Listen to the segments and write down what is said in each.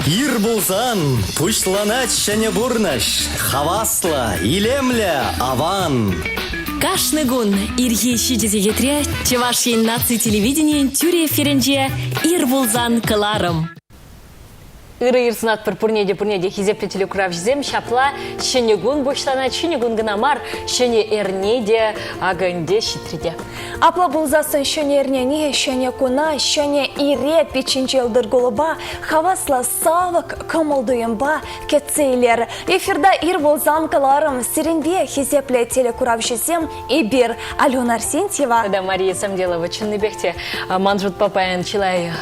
Ир пулсан пуҫланать ҫӗнӗ пурнӑҫ, хаваслӑ, илемлӗ, аван. Кашни кун ирхи 7 сехетре Чӑваш Ен наци телевиденийӗн тӳрӗ эфирӗнче «Ир пулсан» кӑларӑм. Ырӑ ир сунатпӑр пурне те, пурне те хисеплӗ телекуравҫӑсем. Ҫапла ҫӗнӗ кун пуҫланать. Ҫӗнӗ кун кӑна мар, ҫӗнӗ эрне те акӑ ӗнтӗ ҫитрӗ те. Апла пулсассӑн ҫӗнӗ эрнене, ҫӗнӗ куна, ҫӗнӗ ире пиччинче йӑлтӑр-кулӑпа, хаваслӑ савӑк кӑмӑл-туйӑмпа кӗтсе илер. Эфирта ир пулсан кӑларӑм сирӗнпе хисеплӗ телекуравҫӑсем эпир, Алена Арсентьева тата Мария Самделова. Чӑннипех те ман шутпа паян чылай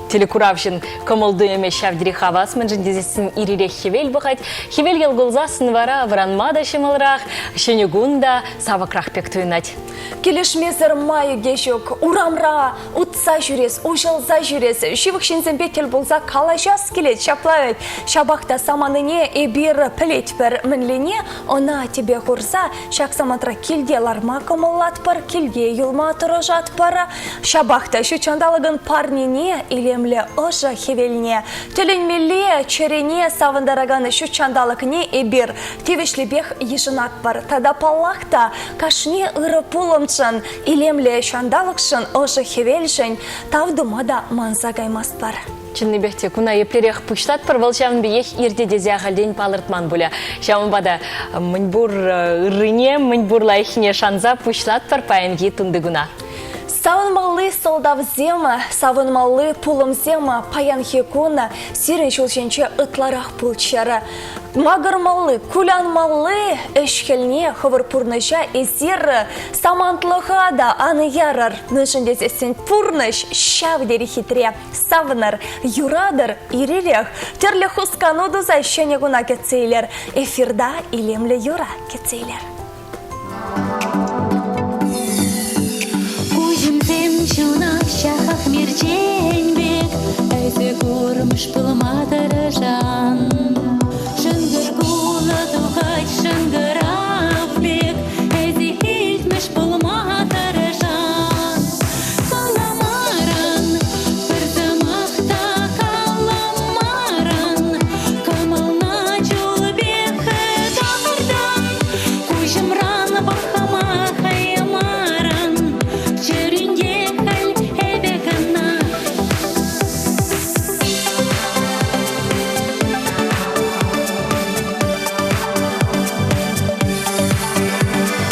телекуравҫӑн кӑмӑл-туйӑмӗ ҫав тери хавас, мӗншӗн тесессӗн ир-ирех хӗвел пӑхать. Хӗвел йӑл кулсассӑн вара вӑранма та ҫӑмӑлрах, ҫӗнӗ кун та савӑкрах пек туйӑнать. Килӗшмесӗр майӗ те ҫук. Урамра утса ҫӳрес, уҫӑлса ҫӳрес, ҫывӑх ҫынсемпе тӗл пулса калаҫас килет ҫапла вӗт. Ҫапах та саманине эпир пӗлетпӗр мӗнлине, ӑна тӗпе хурса ҫак самантра килте ларма кӑмӑллатпӑр, килте юлма тӑрӑшатпӑр. Ҫапах та ҫут ҫанталӑкӑн парнине, илемлӗ ӑшӑ хӗвелне, тӗлӗнмелле чӗрене савӑнтаракан ҫут ҫанталӑкне эпир тивӗҫлипех йышӑнатпӑр. Тата паллах та, кашни ырӑ пулӑмшӑн, илемлӗ ҫанталӑкшӑн, ӑшӑ хӗвелшӗн тав тума та манса каймастпӑр. Чӑннипех те куна еплерех пуҫлатпӑр, вӑл ҫавӑн пекех иртӗ тесе ахальтен палӑртман пулӗ. Ҫавӑнпа та мӗнпур ыррине, мӗнпур лайӑххине шанса пуҫлатпӑр паянхи тунтикуна. Савӑнмалли сӑлтавсем, савӑнмалли пулӑмсем паянхи кун сирӗн ҫул ҫинче ытларах пулччӑр. Макӑрмалли, кулянмалли ӗҫ-хӗлне хӑвӑр пурнӑҫа эсир самантлӑха та ан ярӑр. Мӗншӗн тесессӗн пурнӑҫ ҫав тери хитре. Савӑнӑр, юратӑр, ир-ирех тӗрлӗ хускану туса ҫӗнӗ куна кӗтсе илер. Эфирта илемлӗ юрӑ кӗтсе илер. Куҫӑмсем ҫунах ҫахах мерчен пек, Эсӗ курмӑш пулма тӑрӑшан. Шӑнкӑр кулӑ тухать шӑнкӑрав пек, Эсӗ илтмӗш пулма тӑрӑшан. Каламаран, пӗр сӑмах та каламаран, Кӑмӑлна чул пек хытартан, Куҫӑмран пӑхма хӑймаран, Чӗрӳнте халь эпӗ кӑна.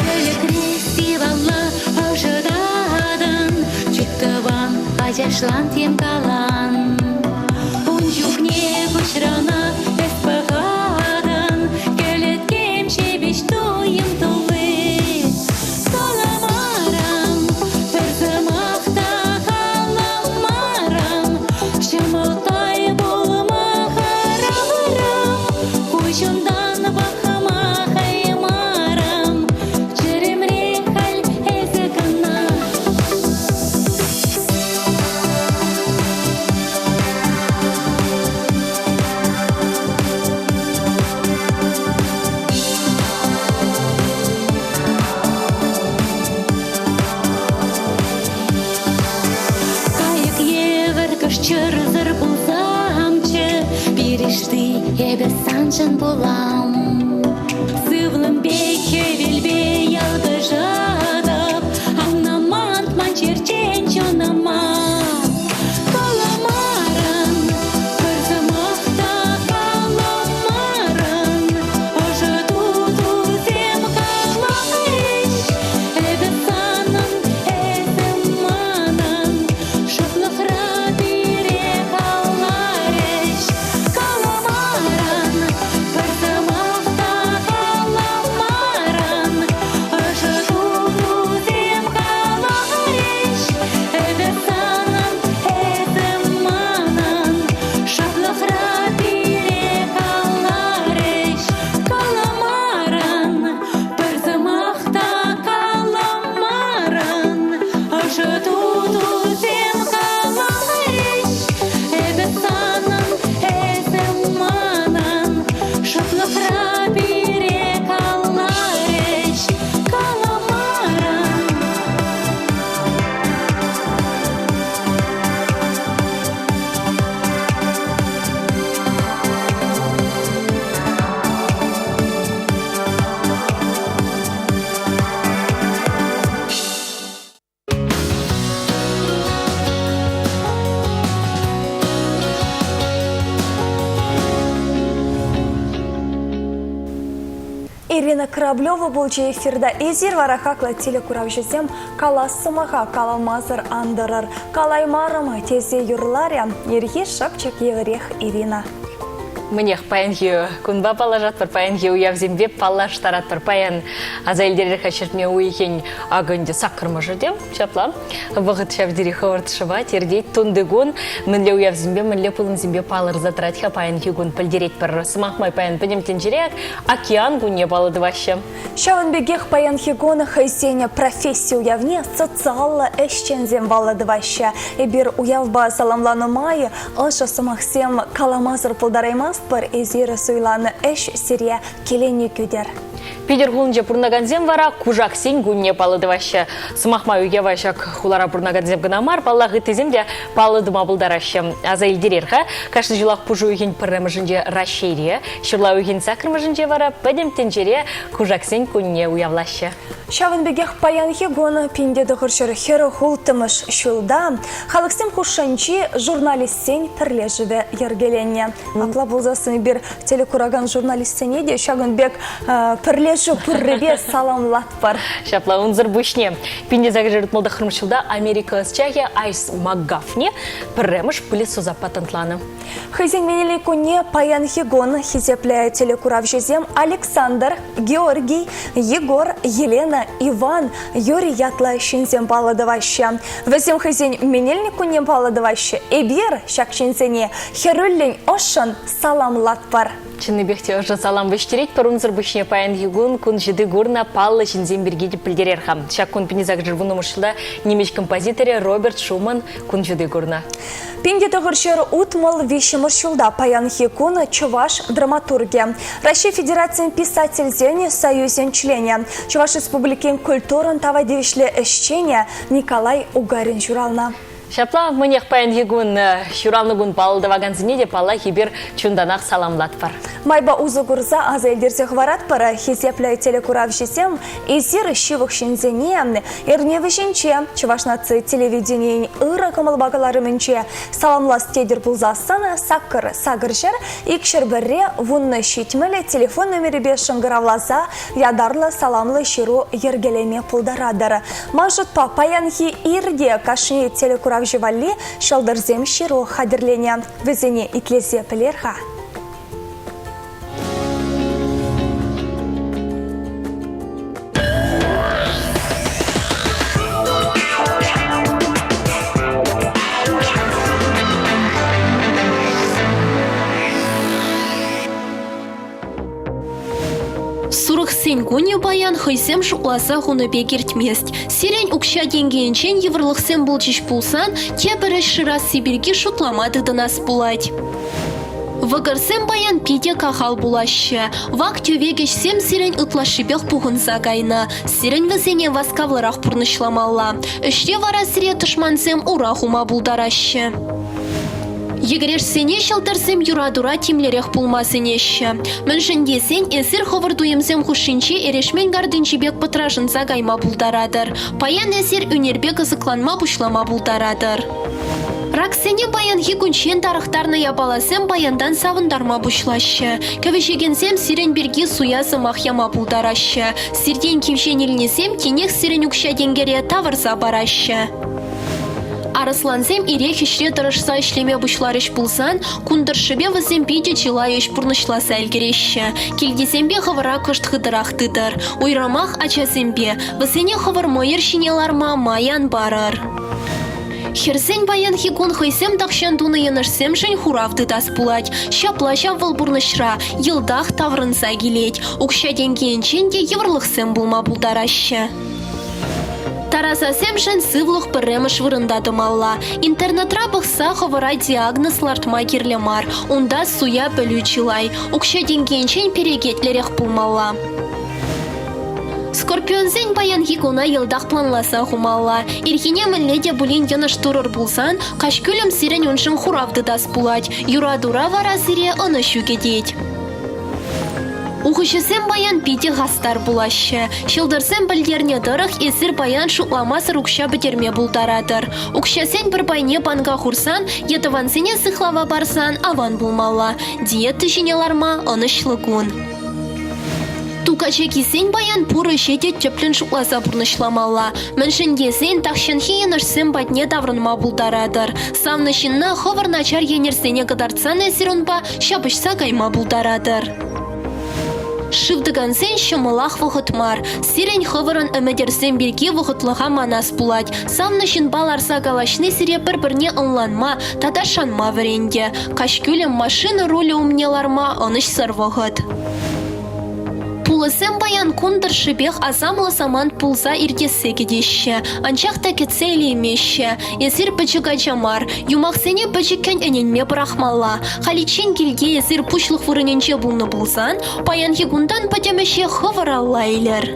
Тӗлӗкре сивалла ӑшӑтатӑн, Чуптӑван, ачашлан тем калан. Ун чухне куҫранах эс пӑхатӑн, Кӗлеткем ҫепӗҫ туйӑм тулли. Каламаран, пӗр сӑмах та каламаран, Ҫӑмӑлттай пулма хӑрамарам, Куҫунтан пӑхма хӑймарам, Чӗремре халь эсӗ кӑна. Кайӑк евӗр кӑшт чӑрсӑр пулсамччӗ, Пирӗшти эпӗ саншӑн пулам. Сывлӑм пек хӗвелпе ялкӑшатӑп, Анна мантман черчен чунӑма. Каламарӑн, пӗр сӑмах та каламарӑн, Ӑшӑ тутусем каларӗҫ. Эпӗ санӑн, эсӗ манӑн, Шӑплӑхра пире каларӗҫ. Каламарӑн, пӗр сӑмах та. Ирина Кораблева пулчӗ эфирта. Эсир вара хаклӑ телекуравҫӑсем калас сӑмаха каламасӑр ан тӑрӑр. Калаймарӑм тесе юрларӗ ирхи шӑпчӑк евӗрех Ирина. Мӗнех, паянхи кунпа паллашатпӑр, паянхи уявсемпе паллаштаратпӑр. Паян аса илтерер-ха ҫӗртме уйӑхӗн акӑ ӗнтӗ саккӑрмӑшӗ те ҫапла. Вӑхӑт ҫав тери хӑвӑрт шӑвать, иртет. Тунти кун мӗнле уявсемпе, мӗнле пулӑмсемпе палӑрса тӑрать-ха паянхи кун пӗлтеретпӗр. Сӑмах май, паян пӗтӗм тӗнчере океан кунне паллӑ тӑваҫҫӗ. Ҫавӑн пекех паянхи кун хӑйсен професси уявне социаллӑ ӗҫченсем паллӑ тӑваҫҫӗ. Эпир уявпа саламланӑ май ӑшӑ сӑмахсем каламасӑр пултараймастпӑр. Эсир суйланӑ ӗҫ сире киленӳ кӳтӗр. Питӗр хулинче пурӑнакансем вара кушаксен кунне паллӑ тӑваҫҫӗ. Сӑмах май уява ҫак хулара пурӑнакансем кӑна мар, паллах, ыттисем те паллӑ тума пултараҫҫӗ. Аса илтерер-ха, кашни ҫулах пуш уйӑхӗн пӗрремӗшӗнче Раҫҫейре, ҫурла уйӑхӗн саккӑрмӗшӗнче вара пӗтӗм тӗнчере кушаксен кунне уявлаҫҫӗ. Ҫавӑн пекех паянхи кун 1946 ҫулта халӑхсем хушшинчи журналистсен пӗрлешӗвӗ йӗркеленнӗ. Апла пулсассӑн эпир телекуракан журналистсене те ҫакӑн пек пӗрлешӳ пуррипе саламлатпӑр. Ҫапла, унсӑр пуҫне 1869 ҫулта Америка ӑсчахӗ Айс МакГафни пӗрремӗш пылесоса патентланӑ. Хӑйсен венелли кунне паянхи кун хисеплӗ телекуравҫӑсем Александр, Георгий, Егор, Елена, Иван, Юрий ятлӑ ҫынсем паллӑ тӑваҫҫӗ. Вӗсем хӑйсен менелник кунне паллӑ тӑваҫҫӗ. Эпир ҫак ҫынсене хӗрӳллӗн ӑшшӑн саламлатпӑр. Чӑннипех те ӑшӑ салам вӗҫтеретпӗр. Унсӑр пуҫне паянхи кун кун ҫути курнӑ паллӑ ҫынсем пирки те пӗлтерер-ха. Ҫак кун 1810 ҫулта нимӗҫ композиторӗ Роберт Шуман кун ҫути курнӑ. 1963 ҫулта паянхи кун чӑваш драматургӗ, Раҫҫей Федерацийӗн писательсен союзӗн членӗ, Чӑваш Республикин культурӑн тава тивӗҫлӗ ӗҫченӗ Николай Угарин ҫуралнӑ. Ҫапла, мӗнех паянхи кун ҫуралнӑ кун паллӑ тӑвакансене те, паллах, эпир чунтанах саламлатпӑр. Майпа усӑ курса аса илтерсе хӑваратпӑр, хисеплӗ телекуравҫӑсем, эсир ҫывӑх ҫынсене эрне вӗҫӗнче Чӑваш наци телевиденийӗн ырӑ кӑмӑлпа кӑларӑмӗнче саламлас тетӗр пулсассӑн саккӑр сакӑрҫӗр икҫӗр пӗрре 1070 телефон номерӗпе шӑнкӑравласа ятарлӑ саламлӑ ҫыру йӗркелеме пултаратӑр. Ман шутпа, паянхи ир те кашни телекуравҫӑ валли ҫӑлтӑрсем ҫыру хатӗрленӗ. Вӗсене итлесе пӗлер-ха. Сурӑхсен кунӗ паян хӑйсем шутласа хунӑ пек иртмест. Сирӗн укҫа-тенкӗ енчен йывӑрлӑхсем пулчӗҫ пулсан тепӗр ӗҫ шырасси пирки шутлама тытӑнас пулать. Вӑкӑрсем паян питӗ кахал пулаҫҫӗ. Вак-тӗвек ӗҫсем сирӗн ытлашшипех пухӑнса кайнӑ. Сирӗн вӗсене васкавлӑрах пурнӑҫламалла. Ӗҫре вара сире тӑшмансем ура хума пултараҫҫӗ. Йӗкӗрешсене ҫӑлтӑрсем юратура тимлӗрех пулма сӗнеҫҫӗ. Мӗншӗн тесен эсир хӑвӑр туйӑмсем хушшинче эрешмен картинчи пек пӑтрашӑнса кайма пултаратӑр. Паян эсир ӳнерпе кӑсӑкланма пуҫлама пултаратӑр. Раксене паянхи кунччен тарӑхтарнӑ япаласем паянтан савӑнтарма пуҫлаҫҫӗ. Кӗвӗҫекенсем сирӗн пирки суя сӑмах яма пултараҫҫӗ. Сиртен кивҫен илнисем тинех сирӗн укҫа-тенкӗре тавӑрса параҫҫӗ. Арӑслансем ирех ӗҫре тӑрӑшса ӗҫлеме пуҫларӗҫ пулсан, кун тӑршшӗпе вӗсем питӗ чылай ӗҫ пурнӑҫласа ӗлкӗреҫҫӗ. Килтисемпе хӑвӑра кӑшт хытӑрах тытӑр. Уйрӑмах ачасемпе. Вӗсене хӑвӑр мӑйӑр ҫине ларма май ан парӑр. Хӗрсен паянхи кун хӑйсем тахҫан тунӑ йӑнӑшсемшӗн хурав тытас пулать. Ҫапла ҫав вӑл пурнӑҫра йӑлтах таврӑнса килет. Укҫа-тенкӗ енчен те йывӑрлӑхсем пулма пултараҫҫӗ. Тарасасемшӗн сывлӑх пӗрремӗш вырӑнта тӑмалла. Интернетра пӑхса хӑвӑра диагноз лартма кирлӗ мар. Унта суя пӗлӳ чылай. Укҫа-тенкӗ енчен перекетлӗрех пулмалла. Скорпионсен паянхи куна йӑлтах планласа хумалла. Ирхине мӗнле те пулин йӑнӑш турӑр пулсан, каҫкӳлӗм сирӗн уншӑн хурав тытас пулать. Юратура вара сире ӑнӑҫу кӗтет. Ухӑҫӑсем паян питӗ хастар пулаҫҫӗ. Ҫӑлтӑрсем пӗлтернӗ тӑрӑх, эсир паян шутламасӑр укҫа пӗтерме пултаратӑр. Укҫасен пӗр пайне банка хурсан е тӑвансене сыхлава парсан аван пулмалла. Диета ҫине ларма ӑнӑҫлӑ кун. качакисен паян пур ӗҫе те тӗплӗн шутласа пурнӑҫламалла. Мӗншӗн тесен тахҫанхи йӑнӑшсем патне таврӑнма пултаратӑр. Савнӑ ҫынна хӑвӑр начар енӗрсене кӑтартсан эсир унпа ҫапӑҫса кайма пултаратӑр. Шыв тӑкансен ҫӑмӑлах вӑхӑт мар. Сирӗн хӑвӑрӑн ӗмӗтӗрсем пирки вӑхӑтлӑха манас пулать. Савнӑ ҫынпа ларса калаҫни сире пӗр-пӗрне ӑнланма тата шанма вӗрентӗ. Каҫкӳлӗм машина рулӗ умне ларма ӑнӑҫсӑр вӑхӑт. Пулӑсем паян кун тӑршшӗпех асамлӑ самант пулса иртессе кӗтеҫҫӗ, анчах та кӗтсе илеймеҫҫӗ. Эсир пӗчӗк ача мар, юмахсене пӗчӗккӗн ӗненме пӑрахмалла. Халиччен килте эсир пуҫлӑх вырӑнӗнче пулнӑ пулсан, паянхи кунтан пӗтӗм ӗҫе хӑвӑр алла илӗр.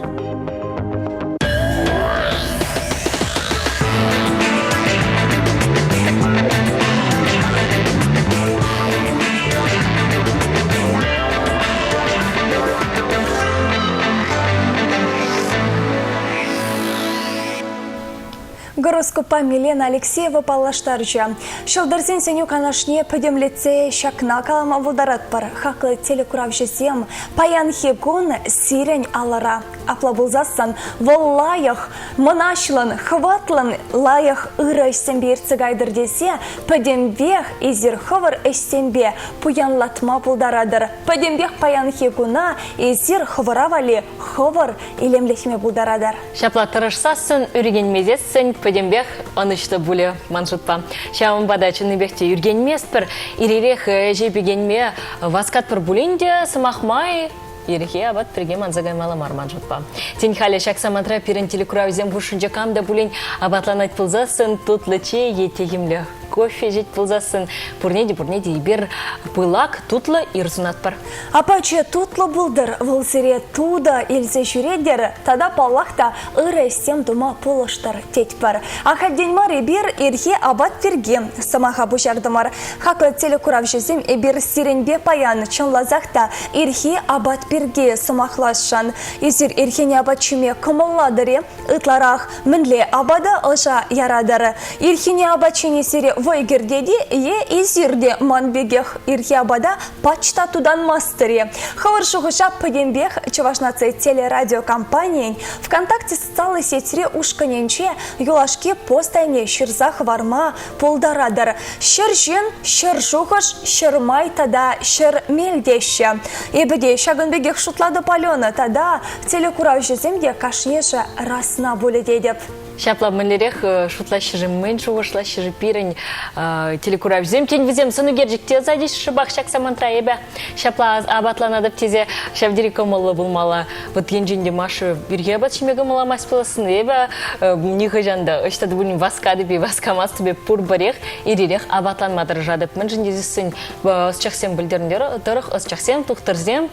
Гороскоппа Милена Алексеева паллаштарчӗ. Ҫӑлтӑрсен сӗнӳ канашне пӗтӗмлетсе ҫакна калама пултаратпӑр. Хаклӑ телекуравҫӑсем, паянхи кун сирӗн алӑра. Апла пулсассӑн вӑл лайӑх, мӑнаҫлӑн, хӑватлӑн, лайӑх ырӑ ӗҫсемпе иртсе кайтӑр тесе пӗтӗмпех эсир хӑвӑр ӗҫсемпе пуянлатма пултаратӑр. Пӗтӗмпех паянхи куна эсир хӑвӑра валли хӑвӑр илемлетме пултаратӑр. Ҫапла тӑрӑшсассӑн, ӳркенмесессӗн пӗтӗмпех ӑнӑҫлӑ пулӗ ман шутпа. Ҫавӑнпа та чӑннипех те ӳркенместпӗр, ир-ирех ӗҫе пикенме васкатпӑр пулин те, сӑмах май, ирхи апат пирки манса каймалла мар ман шутпа. Тен, халӗ ҫак самантра пирӗн телекуравсем хушшинче кам та пулин апатланать пулсассӑн тутлӑ чей е техӗмлӗ кофе ӗҫет пулсассӑн пурне те пурне те эпир пылак, тутлӑ ир сунатпӑр. Апачӗ тутлӑ пултӑр, вӑл сире тутӑ илсе ҫӳретӗр тата, паллах та, ырӑ ӗҫсем тума пулӑштӑр тетпӗр. Ахальтен мар эпир ирхи апат пирки сӑмаха пуҫартӑмӑр. Хаклӑ телекуравҫӑсем, эпир сирӗнпе паян чӑнласах та ирхи апат пирки сӑмахласшӑн. Эсир ирхине апат ҫиме кӑмӑллатӑр-и? Ытларах мӗнле апата ӑша яратӑр? Ирхине апат ҫини сире вӑй кӗртет-и е эсир те ман пекех ирхи апата пач та тутанмастӑр-и? Хӑвӑр шухӑша пӗтӗмпех Чӑваш наци телерадиокомпанийӗн ВКонтакте социаллӑ сетьри ушкӑнӗнче юлашки пост айне ҫырса хӑварма пултаратӑр. 100 ҫын, 100 шухӑш, 100 май тата 100 мел теҫҫӗ. Эпӗ те ҫакӑн пекех шутлатӑп Алена тата телекуравҫӑсем те кашнийӗшӗ расна пулӗ тетӗп. Ҫапла мӗнлерех шутлаҫҫӗ-ши, мӗн шухӑшлаҫҫӗ-ши пирӗн телекуравҫӑсем? Тен, вӗсем сӑнӳкерчӗк те ӑсатӗҫ шӑпах ҫак самантра эпӗ ҫапла апатланатӑп тесе ҫав тери кӑмӑллӑ пулмалла. Вот енчен те Маша ирхи апат ҫиме кӑмӑлламасть пулассӑн, эпӗ нихӑҫан та ӑҫта та пулин васкатӑп-и, васкамастӑп-и, пурпӗрех ир-ирех апатланма тӑрӑшатӑп. Мӗншӗн тесессӗн ӑсчахсем пӗлтернӗ тӑрӑх ӑсчахсем, тухтӑрсем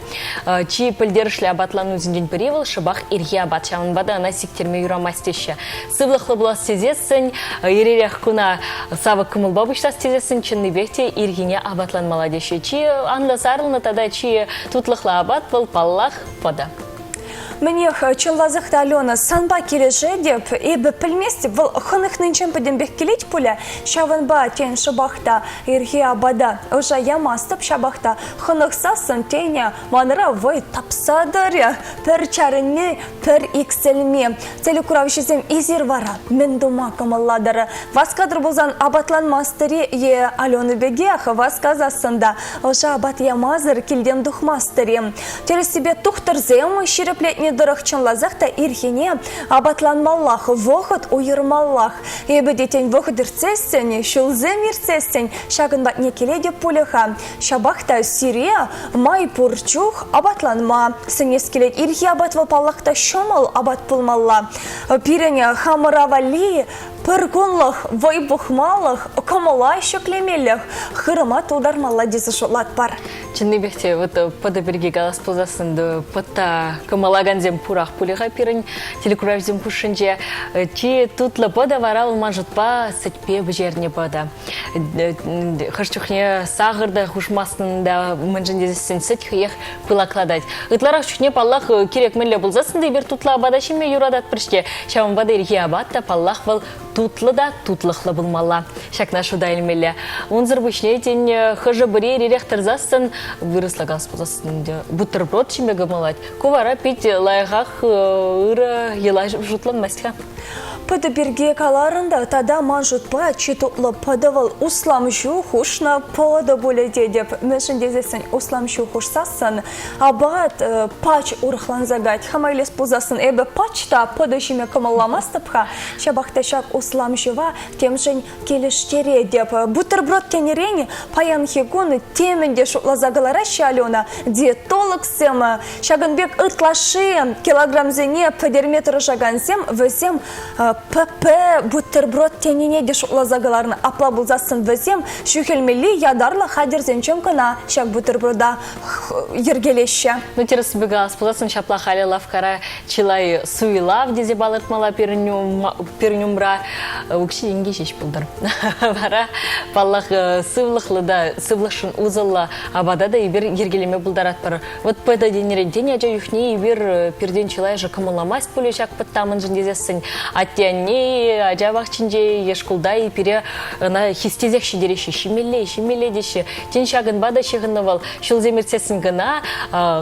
чи пӗлтерӗшлӗ апатланусенчен пӗри вӑл шӑпах ирхи апат. Ҫавӑнпа та ӑна сиктерме юрамасть теҫҫӗ. Сывлӑхлӑ пулас тесессӗн, ир-ирех куна савӑк кӑмӑлпа пуҫлас тесессӗн чӑннипех те ирхине апатланмалла теҫҫӗ. Чи анлӑ сарӑлнӑ тата чи тутлӑхлӑ апат вӑл, паллах, пӑтӑ. Мӗнех, чӑнласах та, Алена, санпа килӗшетӗп. Эпӗ пӗлместӗп, вӑл хӑнӑхнинчен пӗтӗмпех килет пулӗ. Ҫавӑнпа, тен, шӑпах та ирхи апата ӑша ямастӑп, ҫапах та хӑнӑхсассӑн, тенӗ, манра вӑй тапса тӑрӗ. Пӗр чарӑнми, пӗр иксӗлми. Телекуравҫӑсем эсир вара мӗн тума кӑмӑллатӑр? Васкатӑр пулсан апатланмастӑр-и е Алена пекех васкасассӑн та ӑша апат ямасӑр килтен тухмастӑр-и? Тӗрӗссипе тухтӑрсем ҫирӗплетнӗ тӑрӑх чӑнласах та ирхине апатланмаллах, вӑхӑт уйӑрмаллах. Эпӗ те тен вӑхӑт иртсессӗн, ҫулсем иртсессӗн ҫакӑн патне килетӗп пулӗ-ха. Ҫапах та сире май пур чух апатланма сӗнес килет. Ирхи апат вӑл паллах та ҫӑмӑл апат пулмалла. Пирӗн хамӑра валли пӗр кунлӑх вӑй пухмалӑх, кӑмӑла ҫӗклемелӗх хырӑма тултармалла тесе шутлатпӑр. Чӑннипех те вот пӑтӑ пирки калас пулсассӑн пӑтта кӑмӑллакансем пурах пулӗ-ха пирӗн телекуравсем хушшинче. Чи тутлӑ пӑтӑ вара вӑл ман шутпа сӗтпе пӗҫернӗ пӑтӑ. Хӑш чухне сахӑр та хушмастӑн та, мӗншӗн тесессӗн сӗт хӑех пылаклатать. Ытларах чухне, паллах, кирек мӗнле пулсассӑн та эпир тутлӑ апата ҫиме юрататпӑр-ҫке. Ҫавӑнпа та ирхи апат та, паллах, вӑл тутлӑ та тутлӑхлӑ пулмалла. Ҫакна шута илмелле. Унсӑр пуҫне, тен, хӑшӗ-пӗри ирех тӑрсассӑн. вырӑсла калас пулсассӑн ӗнтӗ бутерброд ҫиме кӑмӑллать. Ку вара пит лайӑхах ырӑ йӑла шутланмасть-ха. Пӑтӑ пирки каларӑн та тата ман шутпа чи тутлӑ пӑтӑ вӑл услам ҫу хушнӑ пӑтӑ пулӗ тетӗп. Мӗншӗн тесессӗн услам ҫу хушсассӑн апат пач урӑхланса каять. Хама илес пулсассӑн эпӗ пач та пӑтӑ ҫиме кӑмӑлламастӑп-ха. Ҫапах та ҫак услам ҫӑва темшӗн килӗштеретӗп. Бутерброд тенӗрен паянхи кун темӗн те шутласа кӑлараҫҫӗ Алена. Диетологсем ҫакӑн пек ытлашши килограммсене пӗтерме тӑрӑшакансем вӗсем ПП бутерброд тенине те шутласа кӑларнӑ. Апла пулсассӑн вӗсем ҫӳхелмелли ятарлӑ хатӗрсенчен кӑна ҫак бутерброда йӗркелеҫҫӗ. Ну, тӗрӗссипе калас пулсассӑн ҫапла халӗ лавккара чылай суйлав тесе палӑртмалла пирӗн умра укҫи-тенки ҫеҫ пултӑр. Вара, паллах, сывлӑхлӑ та сывлӑхшӑн усӑллӑ апата та эпир йӗркелеме пултаратпӑр. Вот пӑтӑ тенӗрен тен ача чухне эпир пиртен чылайӑшӗ кӑмӑлламасть пулӗ ҫак пӑтта мӗншӗн тесессӗн атте-анне ача пахчинче е шкулта пире ӑна хистесех ҫитереҫҫӗ, ҫимелле, ҫимелле теҫҫӗ. Тен, ҫакӑнпа та ҫыхӑннӑ вӑл. Ҫулсем иртсессӗн кӑна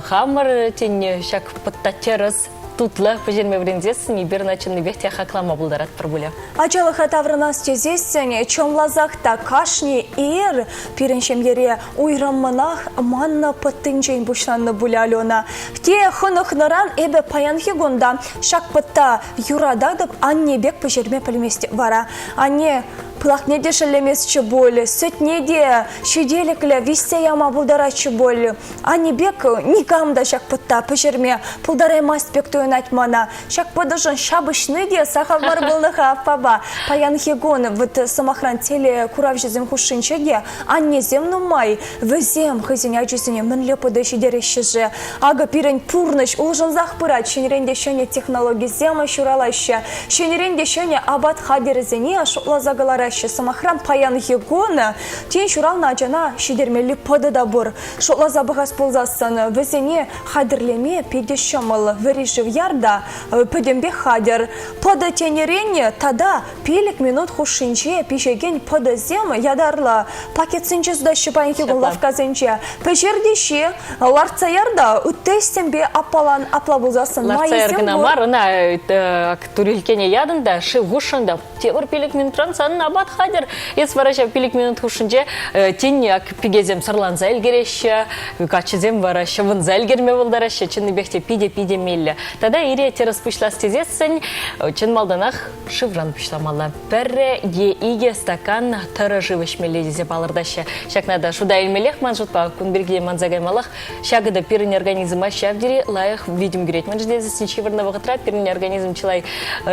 хамӑр, тен, ҫак пӑтта тӗрӗс, тутлӑ пӗҫерме вӗренсессӗн эпир ӑна чӑннипех те хаклама пултаратпӑр пулӗ. Ачалӑха таврӑнас тесессӗн чӑнласах та кашни ир пирӗн ҫемьере уйрӑммӑнах маннӑ пӑттинчен пуҫланнӑ пулӗ Алена. Те хӑнӑхнӑран эпӗ паянхи кун та ҫак пӑтта юрататӑп, анне пек пӗҫерме пӗлмест вара. Анне пылакне те шеллеместчӗ пуль, сӗтне те ҫителӗклӗ виҫсе яма пултаратчӗ пуль. Анне пек никам та ҫак пӑтта пӗҫерме пултараймасть пек туйӑнать мана. Ҫак пӑтӑшӑн ҫапӑҫни те сахал мар пулнӑ-ха аппапа. Паянхи кун, вот сӑмахран, телекуравҫӑсем хушшинче те аннесем нумай. Вӗсем хӑйсен ачисене мӗнле пӑтӑ ҫитереҫҫӗ-ши? Акӑ пирӗн пурнӑҫ улшӑнсах пырать. Ҫӗнӗрен те ҫӗнӗ технологисем ҫуралаҫҫӗ. Ҫӗнӗрен те ҫӗнӗ апат хатӗрӗсене шутласа кӑлараҫҫӗ. Сӑмахран, паянхи кун тин ҫуралнӑ ачана ҫитермелли пӑтӑ та пур. Шутласа пӑхас пулсассӑн, вӗсене хатӗрлеме питӗ ҫӑмӑл. Вӗри шыв яр та пӗтӗмпех хатӗр. Пӑтӑ тенӗрен тата пилӗк минут хушшинче пиҫекен пӑтӑсем ятарлӑ пакетсенче сутаҫҫӗ паянхи кун лавккасенче. Пӗҫер те ҫи, лартса яр та ытти ӗҫсемпе аппалан. Апла пулсассӑн Лартса яр майӗсем кӑна пур. мар, ӑна турилккене ятӑн та шыв хушрӑн та тепӗр пилӗк минутран санӑн апат хатӗр. Эс вара ҫав пилӗк минут хушшинче тин пикесем сӑрланса ӗлкӗреҫҫӗ, каччӑсем вара ҫӑвӑнса ӗлкӗрме пултараҫҫӗ. Чӑннипех те питӗ-питӗ меллӗ. Тата ире тӗрӗс пуҫлас тесессӗн чӑн малтанах шывран пуҫламалла. Пӗрре е икӗ стакан тӑрӑ шыв ӗҫмелле тесе палӑртаҫҫӗ. Ҫакна та шута илмеллех ман шутпа, кун пирки манса каймаллах. Ҫакӑ та пирӗн организма ҫав тери лайӑх витӗм кӳрет. Мӗншӗн тесен ҫывӑрнӑ вӑхӑтра пирӗн организм чылай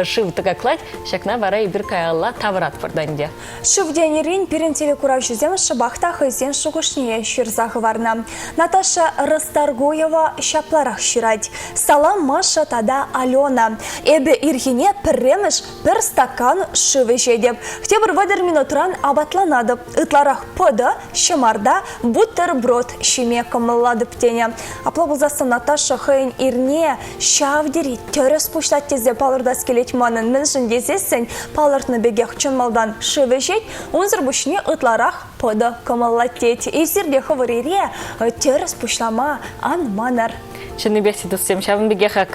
шыв тӑкаклать. Ҫакна вара эпир каялла тавӑратпӑр та ӗнтӗ. Шыв тенӗрен пирӗн телекуравҫӑсем шӑпах та хӑйсен шухӑшне ҫырса хӑварнӑ. Наташа Расторгуева ҫапларах ҫырать. Салам, Маша тата Алена. Эпӗ ирхине пӗрремӗш пӗр стакан шыв ӗҫетӗп. Тепӗр 30 минутран апатланатӑп. Ытларах пӑтӑ, ҫӑмарта, бутерброд ҫиме кӑмӑллатӑп тенӗ. Апла пулсассӑн Наташа хӑйӗн ирне ҫав тери тӗрӗс пуҫлать тесе палӑртас килет манӑн. Мӗншӗн тесессӗн палӑртнӑ пекех чӑн малтан шыв ӗҫет, унсӑр пуҫне ытларах пӑтӑ кӑмӑллать тет. Эсир те хӑвӑр ире тӗрӗс пуҫлама ан манӑр. Чӑннипех те туссем, ҫавӑн пекех ак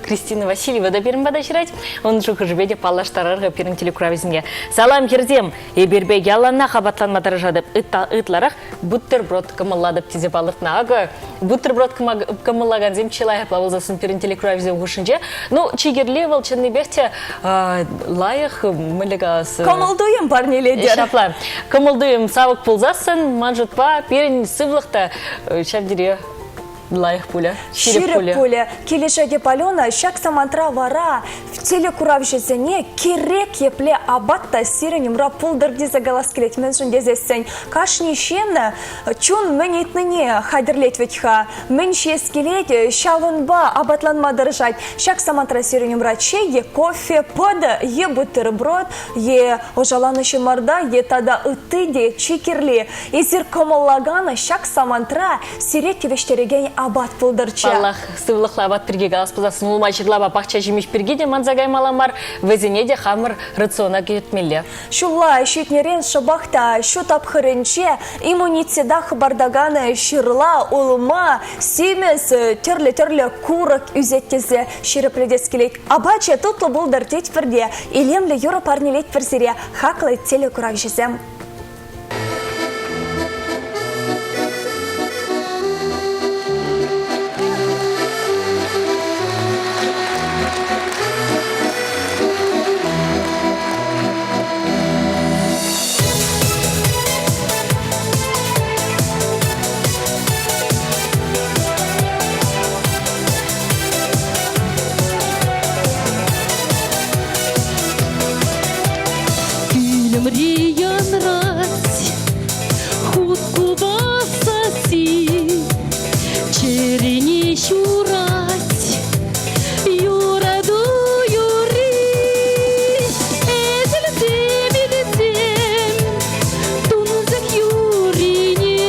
Кристина Васильева та пирӗн пата ҫырать. Унӑн шухӑшӗпе те паллаштарар-ха пирӗн телекуравсене. Салам, хӗрсем! Эпирпе яланах апатланма тӑрӑшатӑп. Ытларах бутерброд кӑмӑллатӑп тесе палӑртнӑ. Акӑ, бутерброд кӑмӑллакансем чылай апла пулсассӑн пирӗн телекуравсем хушшинче. Ну, чи кирли вӑл чӑннипех те лайӑх, мӗнле калас... Кӑмӑл-туйӑм парнелетӗр. Ҫапла. Кӑмӑл-туйӑм савӑк пулсассӑн, ман шутпа, пирӗн сывлӑх та ҫав тери лайӑх пулӗ, ҫирӗп пулӗ. пулӗ. Килӗшетӗп, Алена, ҫак самантра вара телекуравҫӑсене кирек епле апат та сирӗн умра пултӑр тесе калас килет. Мӗншӗн тесессӗн кашни ҫын чун мӗн ыйтнине хатӗрлет вӗт-ха. Мӗн ҫиес килет, ҫавӑнпа апатланма тӑрӑшать. Ҫак самантра сирӗн умра чей е кофе, пӑтӑ е бутерброд, е ӑшаланӑ ҫӑмарта, е тата ытти те чи кирли. Эсир кӑмӑллакан ҫак самантра Сире тивӗҫтерекен апат пултӑрччӗ. Паллах, сывлӑхлӑ апат пирки калас пулсассӑн улма-ҫырлапа пахча ҫимӗҫ пирки те манса каймалла мар, вӗсене те хамӑр рациона кӗртмелле. Ҫулла ҫитнӗрен шӑпах та ҫу тапхӑрӗнче иммунитета хӑпартакан ҫырла, улма, симӗс, тӗрлӗ-тӗрлӗ курӑк ӳсет тесе ҫирӗплетес килет. Апачӗ тутлӑ пултӑр тетпӗр те илемлӗ юрӑ парнелетпӗр сире, хаклӑ телекуравҫӑсем. Пӳлӗмри янрать хут купас сасси, чӗрене ҫурать юрату юрри. Эсӗлсем илсем тунсӑх юррине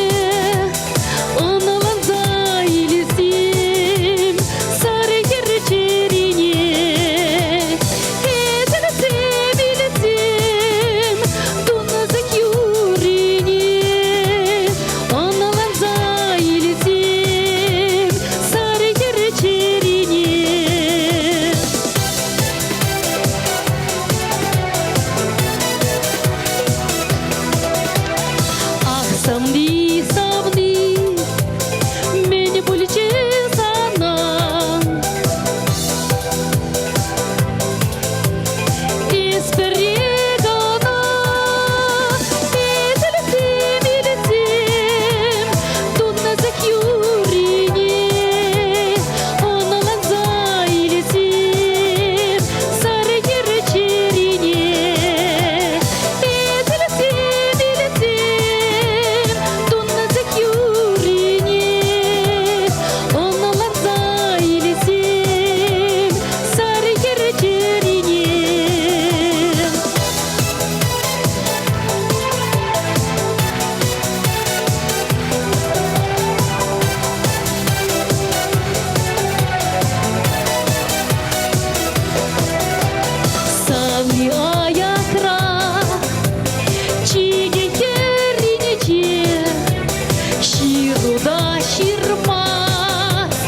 ӑнланса илсем сар хӗр чӗрине. Эсӗлсем илсем тунсӑх юррине ӑнланса илсем сар хӗр чӗрине. Ах, савни, савни, мӗн пулчӗ сана? Эс пӗрре кӑна эсӗлсем илсем тунсӑх юррине ӑнланса илсем сар хӗр чӗрине. Эсӗлсем илсем тунсӑх юррине ӑнланса илсем сар хӗр чӗрине. Савни аякра, чикӗ хӗрринче, ҫыру та ҫырмасть,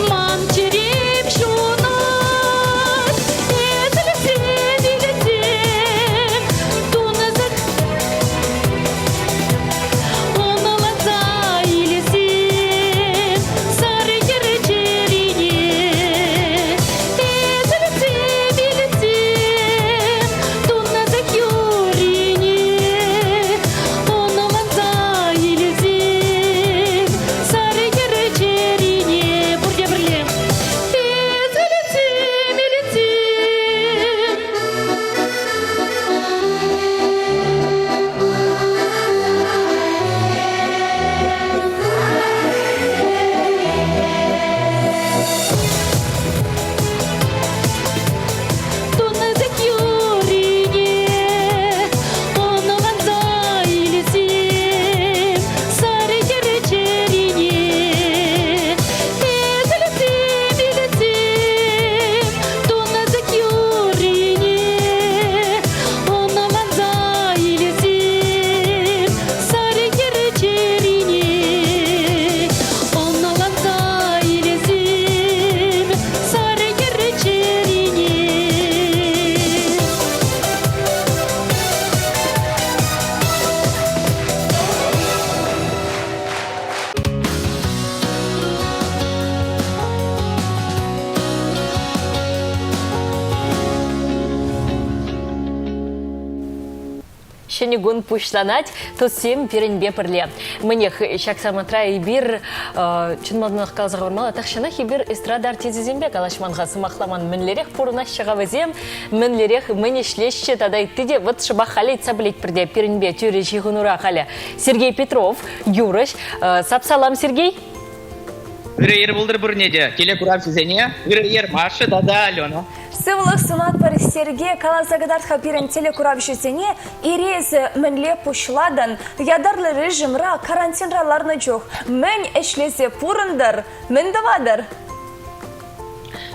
ман чӗрем ҫунать. Эсӗлсем илсем, тунсӑх ӑнланса илсем, сар хӗр чӗрине. Эсӗлсем илсем, тунсӑх юррине ӑнланса илсем, сар хӗр чӗрине. Пурте пӗрле. Эсӗлсем илсем. Тунсӑх юррине ӑнланса илсем, сар хӗр чӗрине. Эсӗлсем илсем, тунсӑх юррине ӑнланса илсем, сар хӗр чӗрине. Ӑнланса илсем, сар хӗр чӗрине. Ҫӗнӗ кун пуҫланать. Туссем пирӗнпе пӗрле. Мӗнех, ҫак самантра эпир чӑн малтанах каласа хӑвармалла, тахҫанах эпир эстрада артисчӗсемпе калаҫман-ха, сӑмахламан. Мӗнлерех пурӑнаҫҫӗ-ха вӗсем, мӗнлерех мӗн ӗҫлеҫҫӗ тата ытти те. Вот шӑпах халӗ ыйтса пӗлетпӗр те пирӗнпе тӳрӗ ҫыхӑнура халӗ Сергей Петров, юрӑҫ. Сап-салам, Сергей! Ырӑ ир пултӑр пурне те. Телекуравҫӑсене ырӑ ир Маша тата Алена. Сывлӑх сунатпӑр, Сергей. Каласа кӑтарт-ха пирӗн телекуравҫӑсене, ире эсӗ мӗнле пуҫлатӑн? Ятарлӑ режимра, карантинра ларнӑ чух мӗн ӗҫлесе пурӑнтӑр, мӗн тӑватӑр?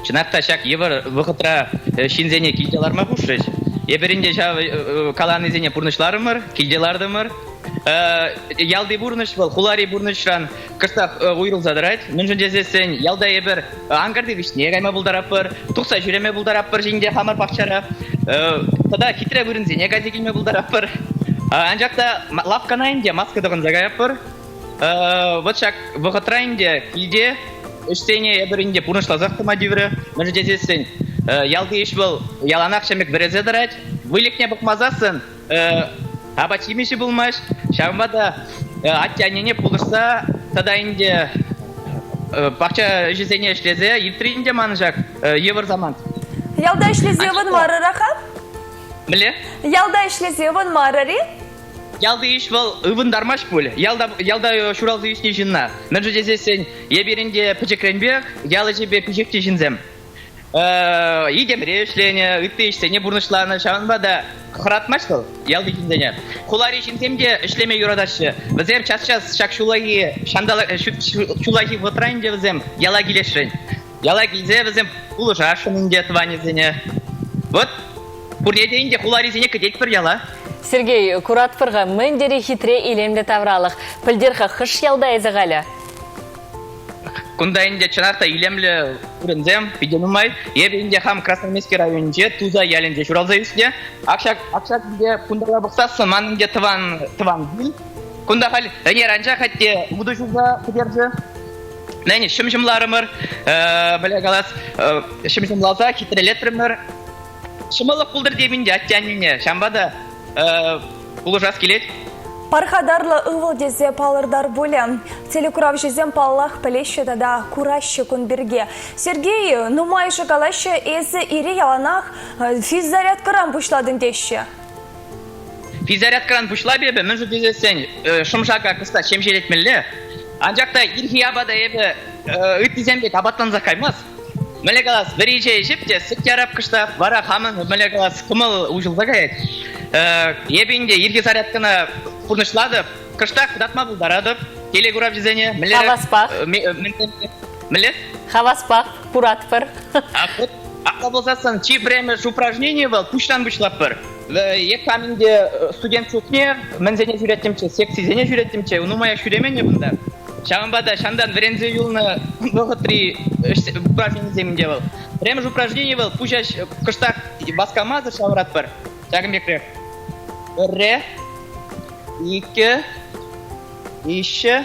Чӑнах та ҫак йывӑр вӑхӑтра ҫынсене килте ларма хушрӗҫ. Эпир ӗнтӗ ҫав каланисене пурнӑҫларӑмӑр, килте лартӑмӑр. Ялти пурнӑҫ вӑл хулари пурнӑҫран кӑштах уйрӑлса тӑрать. Мӗншӗн тесессӗн ялта эпир анкарти вӗҫне кайма пултаратпӑр, тухса ҫӳреме пултаратпӑр ҫинте хамӑр пахчара. Тата хитре вырӑнсене кайса килме пултаратпӑр. Анчах та лавккана ӗнтӗ маска тӑхӑнса каятпӑр. Вӑт ҫак вӑхӑтра ӗнтӗ килте ӗҫсене эпир ӗнтӗ пурнӑҫласах тӑма тиврӗ. Мӗншӗн тесессӗн ялти ӗҫ вӑл яланах ҫемӗк вӗресе тӑрать. Выльӑхне пӑхмасассӑн апат-ҫимӗҫӗ пулмасть. Ҫавӑнпа та атте-аннене пулӑшса тата ӗнтӗ пахча ӗҫӗсене ӗҫлесе иртрӗ ӗнтӗ манӑн ҫак йывӑр самант. Ялта ӗҫлесе ывӑнмарӑр-ха? Мӗнле? Ялта ӗҫлесе ывӑнмарӑр-и? Ялти ӗҫ вӑл ывӑнтармасть пуль. Ялта, ялта ҫуралса ӳснӗ ҫынна. Мӗншӗн тесессӗн эпир ӗнтӗ пӗчӗкренпех ял ӗҫӗпе пиҫӗхнӗ ҫынсем. Итемре ӗҫленӗ, ытти ӗҫсене пурнӑҫланӑ. Ҫавӑнпа та хӑратмасть вӑл ялти ҫынсене. Хулари ҫынсем те ӗҫлеме юратаҫҫӗ. Вӗсем час-час ҫак ҫуллахи ҫанталӑк ҫуллахи вӑхӑтра ӗнтӗ вӗсем яла килесшӗн. Яла килсе вӗсем пулӑшасшӑн ӗнтӗ тӑванӗсене. Вот пурне те ӗнтӗ хуларисене кӗтетпӗр яла. Сергей, куратпӑр-ха, мӗн тери хитре илемлӗ тавралӑх. Пӗлтер-ха, хӑш ялта эсӗ халӗ? Кунта ӗнтӗ чӑнах та илемлӗ вырӑнсем питӗ нумай. Эпӗ ӗнтӗ хам Красноармейски районӗнче Туса ялӗнче ҫуралса ӳснӗ. Ак ҫак, ак ҫак ӗнтӗ кунталла пӑхсассӑн ман ӗнтӗ тӑван тӑван кил. Кунта халь ӗнер анчах атте вутӑ ҫулса пӗтерчӗ. Мӗн ҫӑм-ҫӑмларӑмӑр, мӗнле калас, ҫӑм-ҫӑмласа хитрелетрӗмӗр. Ҫӑмӑллӑх пултӑр теймӗн те атте-аннене. Ҫавӑнпа та пулӑшас килет. Пархатарлӑ ывӑл тесе палӑртар пулӗ. Телекуравҫӑсем, паллах, пӗлеҫҫӗ тата кураҫҫӗ кун пирки. Сергей, нумайӑшӗ калаҫҫӗ, эсӗ ире яланах физзарядкӑран пуҫлатӑн теҫҫӗ. Физзарядкӑран пуҫлап эпӗ, мӗншӗн тесессӗн шӑм-шака кӑста ҫемҫелетмелле. Анчах та ирхи апата эпӗ ыттисем пек апатлансах каймасть. Мӗнле калас, вӗри чей ӗҫеп те сӗт ярап кӑштах, вара хамӑн, мӗнле калас, кӑмӑл уҫӑлса каять. Эпӗ ӗнтӗ ирхи зарядкӑна пурнӑҫлатӑп, кӑштах кӑтартма пултаратӑп телекуравҫӑсене. Мӗнле Хаваспах. Мӗнле? Хаваспах куратпӑр. Апла пулсассӑн чи пӗрремӗш упражнени вӑл пуҫран пуҫлатпӑр. Эп хам ӗнтӗ студент чухне мӗнсене ҫӳреттӗмччӗ, секцисене ҫӳреттӗмччӗ, нумаях ҫӳремен кунта. Ҫавӑнпа та ҫантан вӗренсе юлнӑ вӑхӑтри упражненисем ӗнтӗ вӑл. Пӗрремӗш упражнени вӑл пуҫа кӑштах васкамасӑр ҫавӑратпӑр. Ҫакӑн пекрех. Пӗрре, иккӗ, виҫҫӗ,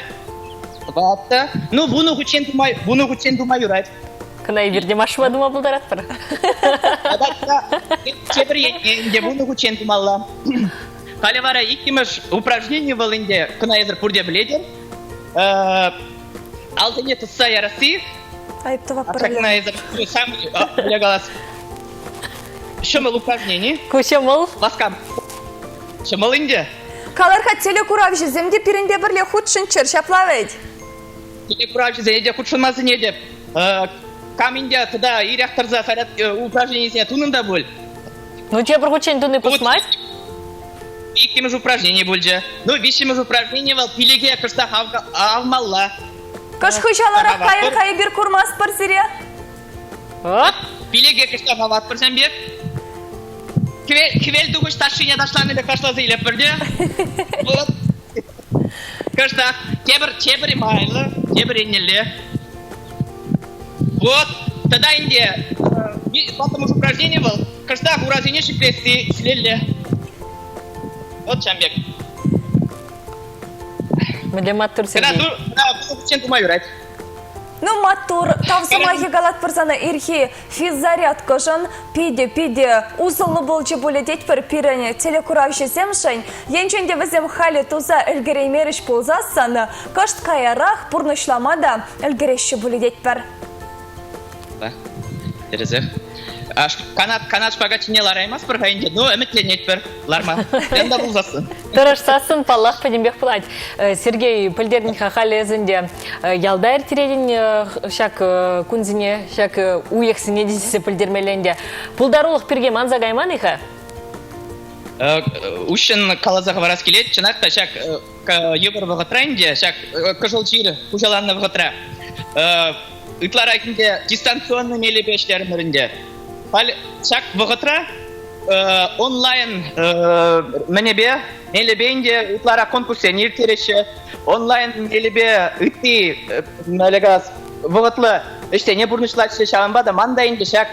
тӑваттӑ. Ну, вунӑ хутчен тума, вунӑ хутчен тума юрать. Кӑна эпир те машина тума пултаратпӑр. Тата тепӗр енне ӗнтӗ вунӑ хутчен тумалла. Халӗ вара иккӗмӗш упражнени вӑл ӗнтӗ, кӑна эсӗр пурте пӗлетӗр. Алсене тӑсса ярасси. Айӑп тӑватпӑр. Ҫакна эсӗр сам калас. Ҫӑмӑл упражнени. Ку ҫӑмӑл. Васкам. Ҫӑмӑл ӗнтӗ. Калӑр-ха, телекуравҫӑсем те пирӗнпе пӗрле хутшӑнччӑр, ҫапла вӗт? Телекуравҫӑсене те хутшӑнма сӗнетӗп. Кам ӗнтӗ тата ирех тӑрса заряд упражненисене тунӑн та пуль. Ну, тепӗр хутчен туни пӑсмасть. Иккӗмӗш упражнени пулчӗ. Ну, виҫҫӗмӗш упражнени вӑл пилӗке кӑштах авмалла. Кӑш хыҫаларах кайӑр-ха, эпир курмастпӑр сире. Пилӗке кӑштах аватпӑр ҫам пек. Хӗвел тухӑҫ ташшине ташланӑ пек ташласа илетпӗр те. Вот. Кӑштах тепӗр, тепӗр майлӑ, тепӗр еннелле. Вот. Тата ӗнтӗ тӑваттӑмӗш упражнени вӑл. Кӑштах урасене ҫӗклесси ҫӳлелле. Вот ҫам пек. Мӗнле маттур Сергей. Кӑна тума юрать. Ну, маттур, тав сӑмахӗ калатпӑр сана ирхи физзарядкӑшӑн. Питӗ-питӗ усӑллӑ пулчӗ пулӗ тетпӗр пирӗн телекуравҫӑсемшӗн. Енчен те вӗсем халӗ туса ӗлкӗреймерӗҫ пулсассӑн, кӑшт каярах пурнӑҫлама та ӗлкӗреҫҫӗ пулӗ тетпӗр. Тӗрӗсех. Канат, канат шпагат ҫине лараймастпӑр-ха ӗнтӗ, ну, ӗмӗтленетпӗр ларма. Янта пулсассӑн. Тӑрӑшсассӑн, паллах, пӗтӗмпех пулать. Сергей, пӗлтернӗ-ха халӗ эс ӗнтӗ ялта ирттеретӗн ҫак кунсене, ҫак уйӑхсене тесе пӗлтермелле ӗнтӗ. Пултарулӑх пирки манса кайман-и-ха? Уҫҫӑн каласа хӑварас килет, чӑнах та ҫак йывӑр вӑхӑтра ӗнтӗ, ҫак кӑшӑл чир хуҫаланнӑ вӑхӑтра ытларах ӗнтӗ дистанционный мелӗпе ӗҫлерӗмӗр ӗнтӗ. Халь ҫак вӑхӑтра онлайн мӗнӗпе мелӗпе ӗнтӗ ытларах конкурссене ирттереҫҫӗ. Онлайн мелӗпе ытти вӑхӑтлӑ ӗҫсене пурнӑҫлаҫҫӗ. Ҫавӑнпа та ман та ӗнтӗ ҫак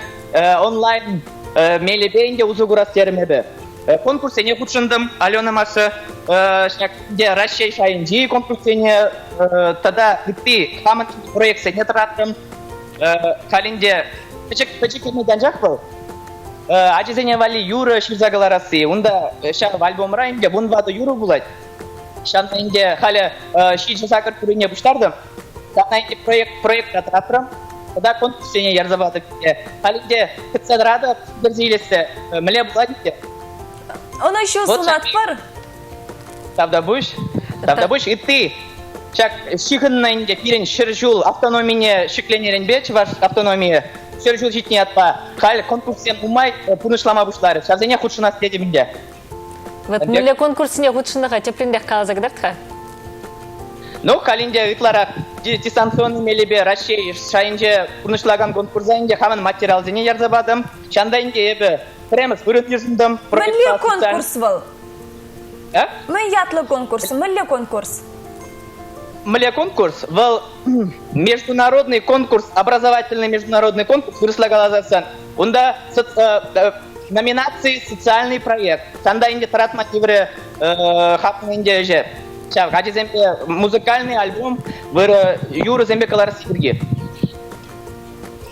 онлайн мелӗпе ӗнтӗ усӑ курас терӗм эпӗ. Конкурссене хутшӑнтӑм, Алена Маша ҫак Раҫҫей шайӗнчи конкурссене тата ытти хамӑн проектсене тӑратрӑм. Халь ӗнтӗ пӗчӗк пӗчӗк ӗмӗт анчах вӑл. Ачасене валли юрӑ ҫырса кӑларасси. Унта ҫав альбомра ӗнтӗ вунватӑ юрӑ пулать. Ҫавна ӗнтӗ халӗ ҫичӗ-сакӑр юррине пуҫтартӑм. Ҫавна ӗнтӗ проект проекта тӑратрӑм. Тата конкурссене ярса патӑм. Халь ӗнтӗ кӗтсе тӑратӑп, кӗрсе илессе. Мӗнле пулать ӗнтӗ. Ӑнӑҫу сунатпӑр. Тавтапуҫ. Тавтапуҫ. Ытти ҫак ҫыхӑннӑ ӗнтӗ пирӗн 100 ҫул автономине ҫӗкленӗренпе чӑваш автономийӗ 100 ҫул ҫитнӗ ятпа халь конкурссем нумай пурнӑҫлама пуҫларӗҫ. Ҫавсене хутшӑнас тетӗп ӗнтӗ. Вот мӗнле конкурссене хутшӑннӑ-ха, тӗплӗнрех каласа кӑтарт-ха. Ну, халь ӗнтӗ ытларах дистанционный мелӗпе Раҫҫей шайӗнче пурнӑҫлакан конкурса ӗнтӗ хамӑн материалсене ярса патӑм. Ҫавӑнта ӗнтӗ эпӗ пӗрремӗш вырӑн йышӑнтӑм. Мӗнле конкурс вӑл? Мӗн ятлӑ конкурс? Мӗнле конкурс? Мӗнле конкурс? Вӑл международный конкурс, образовательный международный конкурс, вырӑсла каласассӑн. Унта номинаци социальный проект. Ҫавӑнта ӗнтӗ тӑратма тиврӗ хапнӑ ӗнтӗ ӗҫе. Ҫав ачасемпе музыкальный альбом вырӑ юрӑсемпе кӑларасси пирки.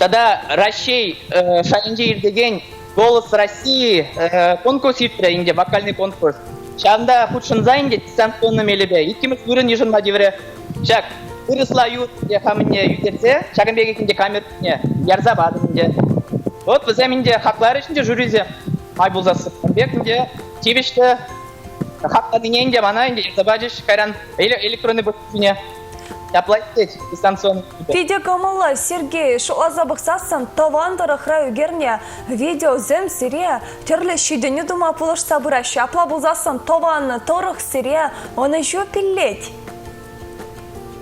Тата Раҫҫей шайӗнче иртекен Голос России конкурс иртрӗ ӗнтӗ, вокальный конкурс. Ҫавӑнта хутшӑнса ӗнтӗ дистанционный мелӗпе иккӗмӗш вырӑн йышӑнма тиврӗ. Ҫак вырӑсла юр хамӑнне ӳкерсе, ҫакӑн пекех ӗнтӗ камерине ярса патӑм ӗнтӗ. Вот вӗсем ӗнтӗ хакларӗҫ ӗнтӗ жюрисем. Май пулсассӑн пек ӗнтӗ тивӗҫлӗ хакланине ӗнтӗ мана ӗнтӗ ярса пачӗҫ кайран электронный почтине. Ҫапла иртет дистанционный. Питӗ кӑмӑллӑ, Сергей. Шутласа пӑхсассӑн тӑван тӑрӑхра ӳкернӗ видеосем сире тӗрлӗ ҫитӗнӳ тума пулӑшса пыраҫҫӗ. Апла пулсассӑн тӑван тӑрӑх сире ӑнӑҫу пиллет.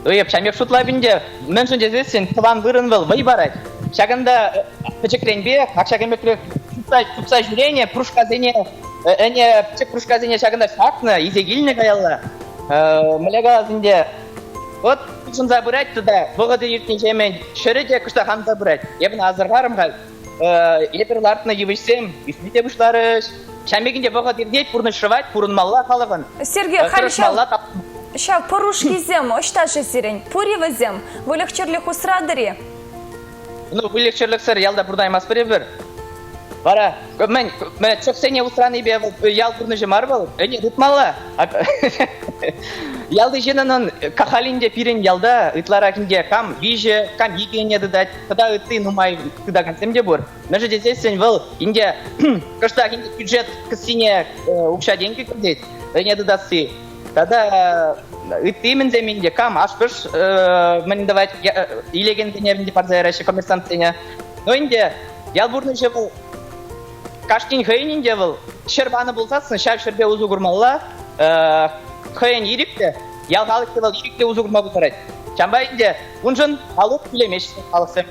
Эп ҫам пек шутлап ӗнтӗ. Мӗншӗн тесессӗн тӑван вырӑн вӑл вӑй парать. Ҫакӑнта пӗчӗкренпех ҫакӑн пекрех чупса ҫӳренӗ кружкасене, ӗне пӗчӗк кружкасене ҫакӑнта ҫакнӑ, илсе килнӗ каялла. Мӗнле калас ӗнтӗ, вот хутшӑнса пырать тата вӑхӑчӗ иртнӗҫемӗн ҫӗрӗ те кӑштах анса пырать. Эп ӑна асӑрхарӑм халь. Эпир лартнӑ йывӑҫсем ӳсме те пуҫларӗҫ. Ҫав пек ӗнтӗ вӑхӑт иртет, пурнӑҫ шӑвать, пурӑнмалла халӑхӑн. Сергей, халь ҫав, ҫав пӑрушкисем ӑҫта-ши сирӗн? Пур-и вӗсем? Выльӑх-чӗрлӗх усратӑр-и? Ну, выльӑх-чӗрлӗхсӗр ялта пурӑнаймастпӑр эпир. Вара, мӗн, чӑхсене усранипе вӑл ял пурнӑҫӗ мар вӑл, ӗне тытмалла. Ялти ҫыннӑн халь ӗнтӗ пирӗн ялта ытларах ӗнтӗ кам виҫӗ, кам икӗ ӗне тытать, тата ытти нумай тытакансем те пур. Мӗншӗн тесессӗн вӑл ӗнтӗ кӑштах ӗнтӗ бюджет кӗсйине укҫа-тенкӗ кӗртет, ӗне тытасси. Тата ытти мӗнсем ӗнтӗ кам аш-пӑш мӗн тӑвать, илекенсене ӗнтӗ парса яраҫҫӗ коммерсантсене. Ну ӗнтӗ ял пурнӑҫӗ вӑл кашнин хӑйӗн ӗнтӗ вӑл ҫӗр панӑ пулсассӑн ҫав ҫӗрпе усӑ курмалла, хӑйӗн ирӗклӗ, ял халӑхӗ вӑл ирӗклӗ усӑ курма пултарать. Ҫавӑнпа ӗнтӗ уншӑн налук тӳлемеҫҫӗ халӑхсем.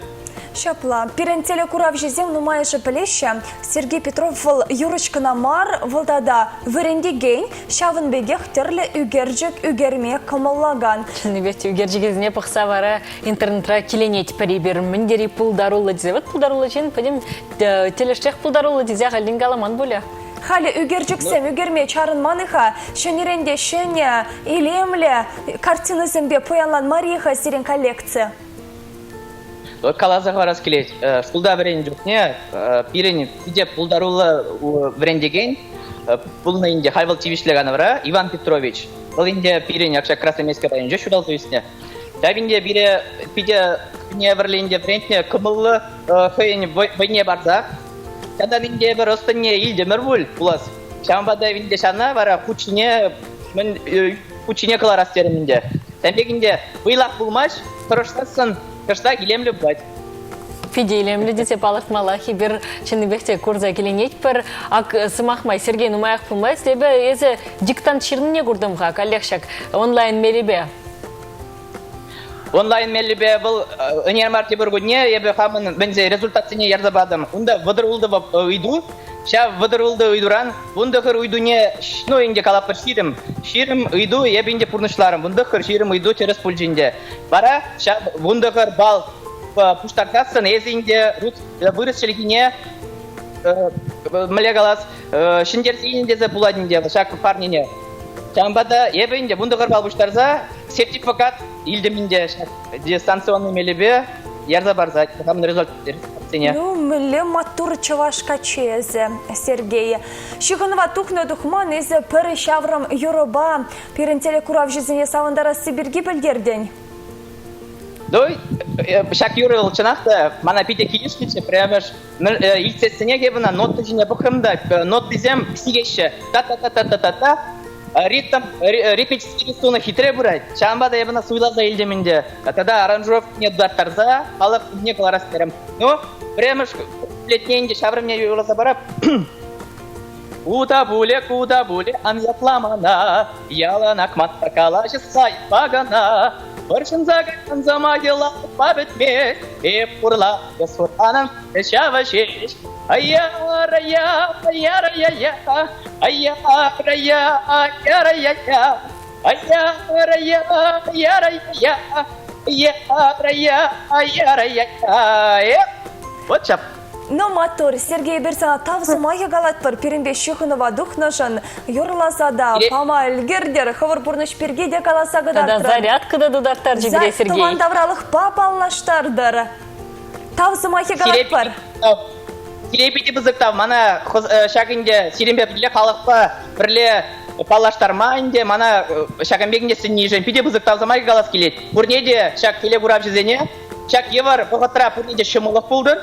Ҫапла. Пирӗн телекуравҫӑсем нумайӑшӗ пӗлеҫҫӗ, Сергей Петров вӑл юрӑҫ кӑна мар, вӑл тата вӗрентекен, ҫавӑн пекех тӗрлӗ ӳкерчӗк ӳкерме кӑмӑллакан. Чӑннипех те ӳкерчӗкӗсене пӑхса вара интернетра киленетпӗр эпир. Мӗн тери пултаруллӑ тесе. Вот пултаруллӑ ҫын пӗтӗм тӗлӗшрех пултаруллӑ тесе ахальтен каламан пулӗ. Халӗ ӳкерчӗксем ӳкерме чарӑнман-и-ха? Ҫӗнӗрен те ҫӗнӗ, илемлӗ картинӑсемпе пуянланмарӗ-и-ха сирӗн коллекци? Вот каласа хӑварас килет. Шкулта вӗреннӗ чухне пирӗн питӗ пултаруллӑ вӗрентекен пулнӑ ӗнтӗ. Халь вӑл тивӗҫлӗ канӑвра Иван Петрович. Вӑл ӗнтӗ пирӗн ҫак Красноармейски районӗнче ҫуралса ӳснӗ. Ҫав ӗнтӗ пире питӗ хӑйне евӗрлӗ ӗнтӗ вӗрентнӗ, кӑмӑллӑ хӑйӗн вӑйне парса. Ҫантан ӗнтӗ эпир ӑс-тӑнне илтӗмӗр пуль пулас. Ҫавӑнпа та ӗнтӗ ҫавна вара хут ҫине мӗн хут ҫине кӑларас терӗм ӗнтӗ. Ҫавӑн пек ӗнтӗ вӑйлах пулмасть, тӑрӑшсассӑн кӑштах илемлӗ пулать. Питӗ илемлӗ тесе палӑртмаллах эпир чӑннипех те курса киленетпӗр. Ак, сӑмах май, Сергей, нумаях пулмасть эпӗ эсӗ диктант ҫырнине куртӑм-ха каллех ҫак онлайн мелӗпе. Онлайн мелӗпе вӑл ӗнер мар тепӗр кунне эпӗ хамӑн мӗнсе результатсене ярса патӑм. Унта 36 ыйту. Ҫав 36 ыйтуран 19 ыйтуне, ну ӗнтӗ калаппӑр 20. 20 ыйту эпӗ ӗнтӗ пурнӑҫларӑм. 19 20 ыйту тӗрӗс пулчӗ ӗнтӗ. Вара ҫав 19 балл пуҫтарсассӑн эсӗ ӗнтӗ вырӑс чӗлхине мӗнле калас, ҫӗнтерсе илнӗ тесе пулать ӗнтӗ ҫак парнене. Ҫавӑнпа та эпӗ ӗнтӗ 19 балл пуҫтарса сертификат илтӗм ӗнтӗ ҫак дистанционный мелӗпе ярса парса хамӑн результатсене. Ну, мӗнле маттур чӑваш каччи эсӗ, Сергей. Ҫыхӑнӑва тухнӑ-тухман эсӗ пӗр ҫаврӑм юрӑпа пирӗн телекуравҫӑсене савӑнтарасси пирки пӗлтертӗн. Ну, ҫак юрӑ вӑл чӑнах та мана питӗ килӗшнӗччӗ. Пӗрремӗш илтсессӗнех эпӗ ӑна нота ҫине пӑхрӑм та нотисем сикеҫҫӗ. Та-та-та-та-та-та. Ритм, ритмический рисунок хитре пырать. Ҫавӑнпа та эпӗ ӑна суйласа илтӗм ӗнтӗ. Тата аранжировкине тутарттарса халӑх умне кӑларас терӗм. Ну, пӗрремӗш куплетне ӗнтӗ ҫаврӑмне юрласа парап. Ку та пулӗ, ку та пулӗ, ан ятла мана, Яланах манпа калаҫса кӑна. Вӑрҫӑнса кайсан сӑмахӗ лайӑхпа пӗтмест, Эп пурла суртанӑм ҫавӑ ҫеҫ. Ая-ра-я, ая-ра-я-я, ая-ра-я, ая-ра-я-я, ая-ра-я, ая-ра-я-я, ая-ра-я, ая-ра-я-я. Вот ҫап. Ну, маттур, Сергей, эпир сана тав сӑмахӗ калатпӑр. Пирӗнпе ҫыхӑнӑва тухнӑшӑн юрласа та пама ӗлкӗртӗр, хӑвӑр пурнӑҫ пирки те каласа кӑтартрӑр. Тата зарядка та тутарттарчӗ пире Сергей. Тӑван тавралӑхпа паллаштартӑр. Тав сӑмахӗ калатпӑр. Сире питӗ пысӑк тав. Мана ҫак ӗнтӗ сирӗнпе пӗрле халӑхпа пӗрле паллаштарма ӗнтӗ мана ҫакӑн пек ӗнтӗ сӗннишӗн питӗ пысӑк тав сӑмахӗ калас килет. Пурне те ҫак телекуравҫӑсене Ҫак йывӑр вӑхӑтра пурне те ҫӑмӑллӑх пултӑр.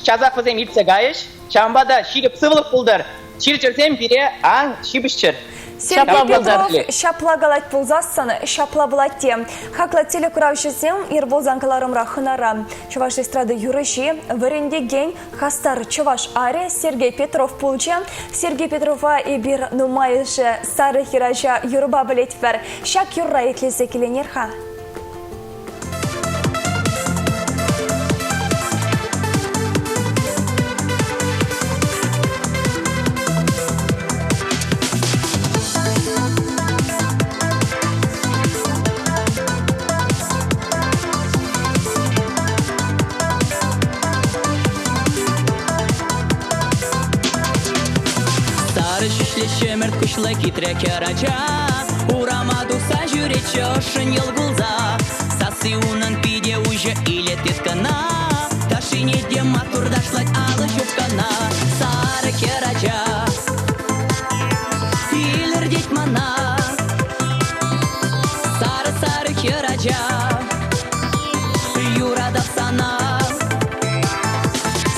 Часах вӗсем иртсе кайӗҫ. Ҫавӑнпа та ҫирӗп сывлӑх пултӑр. Чир-чӗрсем пире ан ҫыпӑҫчӑр. Сергей Петров ҫапла калать пулсассӑн, ҫапла пулать те. Хаклӑ телекуравҫӑсем ир пулсан кӑларӑмра хӑнара. Чӑваш эстрада юрӑҫи, вӗрентекен, хастар чӑваш арӗ Сергей Петров пулчӗ. Сергей Петрова эпир нумайӑшӗ Сарӑ хӗрача юрӑпа пӗлетпӗр. Ҫак юрра итлесе киленер-ха. Сарӑ ҫӳҫлӗ ҫӗмӗрт куҫлӑ хитре хӗрача Урама тухса ҫӳретчӗ ӑшшӑн йӑл кулса. Сасси унӑн питӗ уҫӑ илет тыткӑна. Ташшине те маттур ташлать алӑ ҫупкӑна. Сарӑ хӗрача илӗртет мана. Сарӑ-сарӑ хӗрача юратап сана.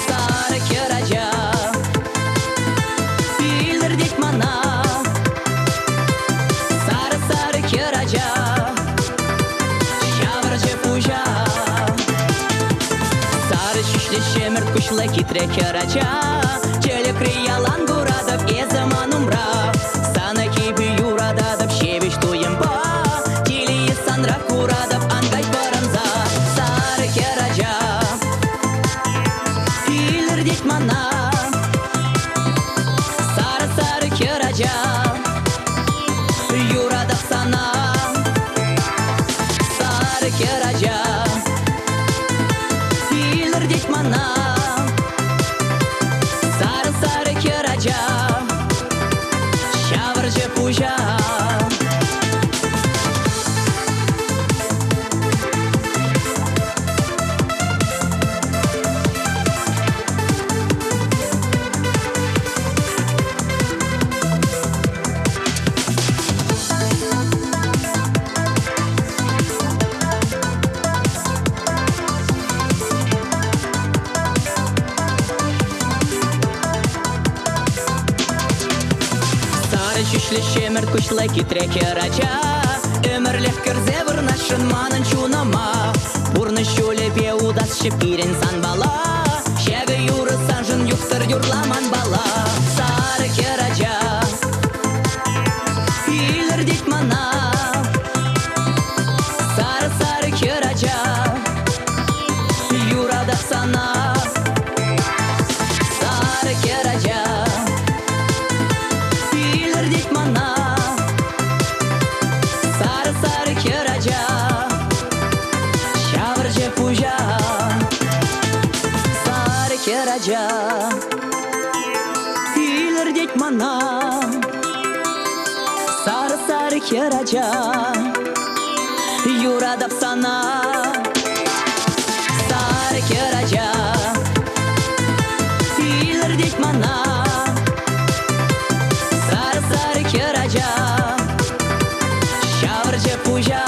Сарӑ хӗрача илӗртет мана. Сарӑ-сарӑ хӗрача ҫавӑрчӗ пуҫа. Сарӑ ҫӳҫлӗ ҫӗмӗрт куҫлӑ хитре хӗрача Тӗлӗкре ялан куратӑп эсӗ ман умра. Сана хипӗ юрататӑп ҫепӗҫ туйӑмпа. Телее санра куратӑп ан кай пӑрӑнса. Сарӑ хӗрача илӗртет мана. Сарӑ-сарӑ хӗрача юратап сана. Сарӑ хӗрача илӗртет мана. Сарӑ-сарӑ хӗрача Эсӗ ҫӗмӗрт куҫлӑ хитре хӗрача, Ӗмӗрлӗх кӗрсе вырнаҫшӑн манӑн чунӑма. Пурнӑҫ ҫулӗпе утасчӗ пирӗн санпала, Ҫакӑ юрӑ саншӑн юхтӑр юрла манпала. Сарӑ хӗрача, илӗртет мана. Сарӑ-сарӑ хӗрача, юратап сана. Сарӑ хӗрача, илӗртет мана. Сарӑ-сарӑ хӗрача, ҫавӑрчӗ пуҫа. Сарӑ хӗрача, илӗртет мана. Сарӑ-сарӑ хӗрача, юратап сана. Сарӑ хӗрача, илӗртет мана. Сарӑ-сарӑ хӗрача, ҫавӑрчӗ пуҫа.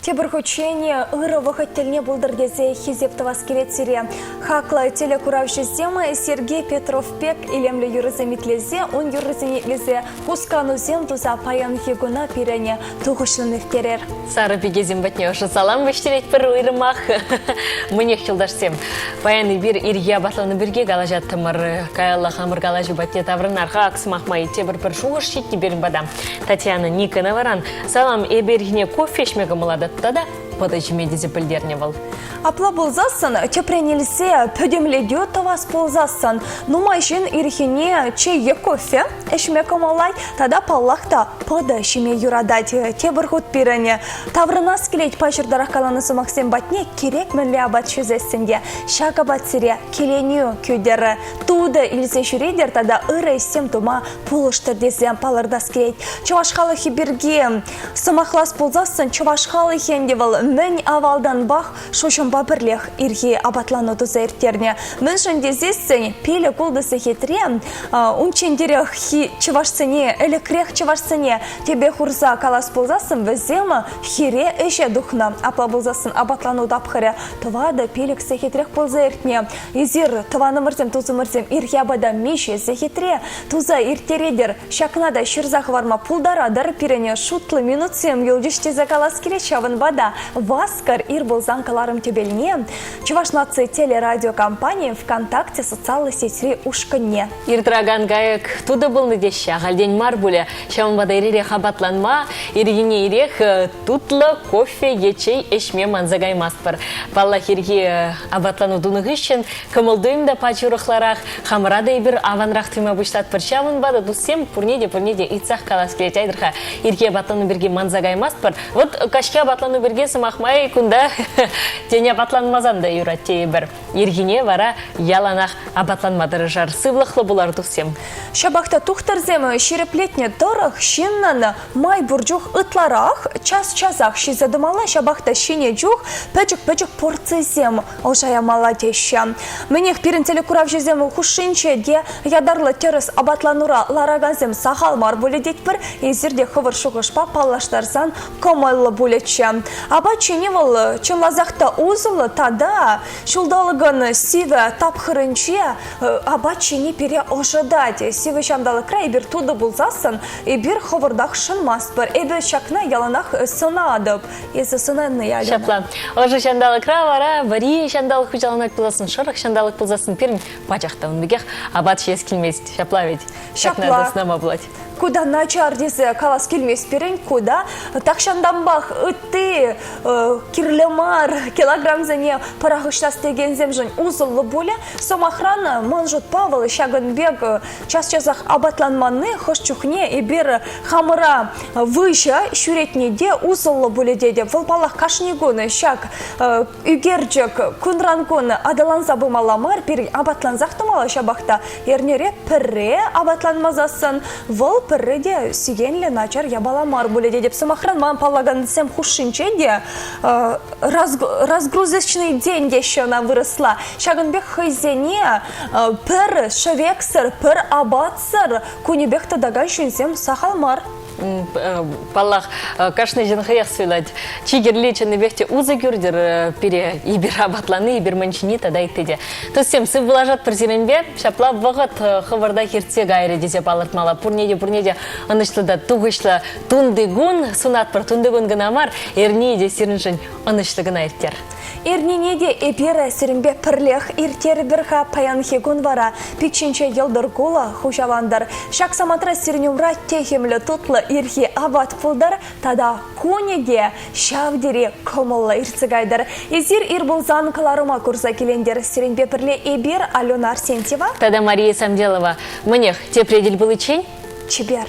Тепӗр хутчен ырӑ вӑхӑт тӗлне пултӑр тесе хисеп тӑвас килет сире. Хаклӑ телекуравҫӑсем Сергей Петров пек илемлӗ юрӑсем итлесе, ун юррисене итлесе хусканусем туса паянхи куна пирӗн тухӑҫлӑн ирттерер. Сарӑ пикесем патне ӑшӑ салам вӗҫтеретпӗр уйрӑмах. Мӗнех, юлташсем, паян эпир ирхи апатлану пирки калаҫаттӑмӑр. Каялла хамӑр калаҫу патне таврӑнар-ха. Ак сӑмах май тепӗр пӗр шухӑш ҫитнӗ пирӗн пата. Татьяна Никоноваран салам эпӗ ирхине кофе ӗҫме кӑмӑллатӑп тата пӑтӑ ҫиме тесе пӗлтернӗ вӑл. Апла пулсассӑн, тӗпрен илсе пӗтӗмлетӳ тӑвас пулсассӑн, нумай ҫын ирхине чей е кофе ӗҫме кӑмӑллать тата, паллах та, пӑтӑ ҫиме юратать. Тепӗр хут пирӗн таврӑнас килет паҫӑртарах каланӑ сӑмахсем патне кирек мӗнле апат ҫисессӗн те ҫак апат сире киленӳ кӳтӗр, тутӑ илсе ҫӳретӗр тата ырӑ ӗҫсем тума пулӑштӑр тесе палӑртас килет. Чӑваш халӑхӗ пирки Сӑмахлас пулсассӑн чӑваш халӑхӗ ӗнтӗ вӑл мӗн авалтанпах шуҫӑмпа пӗрлех ирхи апатлану туса ирттернӗ. Мӗншӗн тесессӗн пилӗк-ултӑ сехетре унччентерех чӑвашсене, ӗлӗкрех чӑвашсене тӗпе хурса калас пулсассӑн вӗсем хире ӗҫе тухнӑ. Апла пулсассӑн апатлану тапхӑрӗ тӑватӑ-пилӗк сехетрех пулса иртнӗ. Эсир, тӑванӑмӑрсем, тусӑмӑрсем, ирхи апата миҫе сехетре туса ирттеретӗр? Ҫакна та ҫырса хӑварма пултаратӑр, пирӗн шутлӑ минутсем юлчӗҫ тесе калас килет. Ҫавӑнпа та васкӑр ир пулсан кӑларӑм тӗпелне Чӑваш наци телерадиокомпанийӗн ВКонтакте социаллӑ сетьри ушкӑнне. Ир тӑракан кайӑк тутӑ пулнӑ теҫҫӗ, ахальтен мар пулӗ. Ҫавӑнпа та ир-ирех апатланма, ирхине ирех тутлӑ кофе е чей ӗҫме манса каймастпӑр. Паллах, ирхи апатлану тунӑ хыҫҫӑн кӑмӑл-туйӑм та пач урӑхларах, Хамӑра та эпир аванрах туйма пуҫлатпӑр. Ҫавӑнпа та туссем пурне те пурне те ыйтсах калас килет. Айтӑр-ха, ирхи апатлану пирки манса каймастпӑр. Вот каҫхи апатлану пирки сӑмах май кунта тен апатланмасан та юрать тейӗпӗр. Ирхине вара яланах апатланма тӑрӑшар. Сывлӑхлӑ пулар, туссем. Ҫапах та тухтӑрсем ҫирӗплетнӗ тӑрӑх ҫыннӑн май пур чух ытларах час-часах ҫисе тӑмалла, ҫапах та ҫинӗ чух пӗчӗк-пӗчӗк порцисем ӑша ямалла теҫҫӗ. Мӗнех, пирӗн телекуравҫӑсем хушшинче те ятарлӑ тӗрӗс апатланура ларакансем сахал мар пулӗ тетпӗр. Эсир те хӑвӑр шухӑшпа паллаштарсан кӑмӑллӑ пулӗччӗ. Апат ҫини вӑл чӑнласах та усӑллӑ тата ҫулталӑкӑн сивӗ тапхӑрӗнче апат ҫини пире ӑшӑтать. Сивӗ ҫанталӑкра эпир тутӑ пулсассӑн эпир хӑвӑртах шӑнмастпӑр. Эпӗ ҫакна яланах сӑнатӑп. Эсӗ сӑнаннӑ Алена. Ҫапла. Ӑшӑ ҫанталӑкра вара вӗри ҫанталӑк хуҫаланать пулсассӑн, шӑрӑх ҫанталӑк пулсассӑн пирӗн пачах та ун пекех апат ҫиес килмест. Ҫапла ведь? Ҫапла. Ҫакна та сӑнама пулать. Ку та начар тесе калас килмест пирӗн, ку та тахҫантанпах ытти кирлӗ мар килограмсене пӑрахӑҫлас текенсемшӗн усӑллӑ пулӗ. Сӑмахран, ман шутпа вӑл ҫакӑн пек час-часах апатланманни хӑш чухне эпир хамӑра выҫӑ ҫӳретни те усӑллӑ пулӗ тетӗп. Вӑл, паллах, кашни кун ҫак ӳкерчӗк кунран-кун аталанса пымалла мар, пирӗн апатлансах тӑмалла ҫапах та эрнере пӗрре апатланмасассӑн вӑл пӗрре те сиенлӗ начар япала мар пулӗ тетӗп. Сӑмахран, ман паллакансем хушшинче те разгрузочный день теҫҫӗ ӑна вырӑсла. Ҫакӑн пек хӑйсене пӗр шӗвексӗр, пӗр апатсӑр кунӗпех тытакан ҫынсем сахал мар. Паллах, кашни ҫын хӑех суйлать. Чи кирли чӑннипех те усӑ кӳртӗр пире. Эпир апатланни, эпир мӗн ҫини тата ытти те. Туссем, сывпуллашатпӑр сирӗнпе. Ҫапла вӑхӑт хӑвӑртах иртсе кайрӗ тесе палӑртмалла. Пурне те, пурне те ӑнӑҫлӑ та тухӑҫлӑ тунти кун сунатпӑр. Тунти кун кӑна мар, эрни те сирӗншӗн ӑнӑҫлӑ кӑна ирттер. Эрнене те эпир сирӗнпе пӗрлех ирттерӗпӗр-ха. Паянхи кун вара пит ҫинче йӑлтӑр кулӑ хуҫалантӑр. Ҫак самантра сирӗн умра техӗмлӗ тутлӑ ирхи апат пултӑр тата кунӗ те ҫав тери кӑмӑллӑ иртсе кайтӑр. Эсир ир пулсан кӑларӑма курса килентӗр. Сирӗнпе пӗрле эпир, Алена Арсентьева тата Мария Самделова. Мӗнех, тепре тӗл пуличчен. Чипер.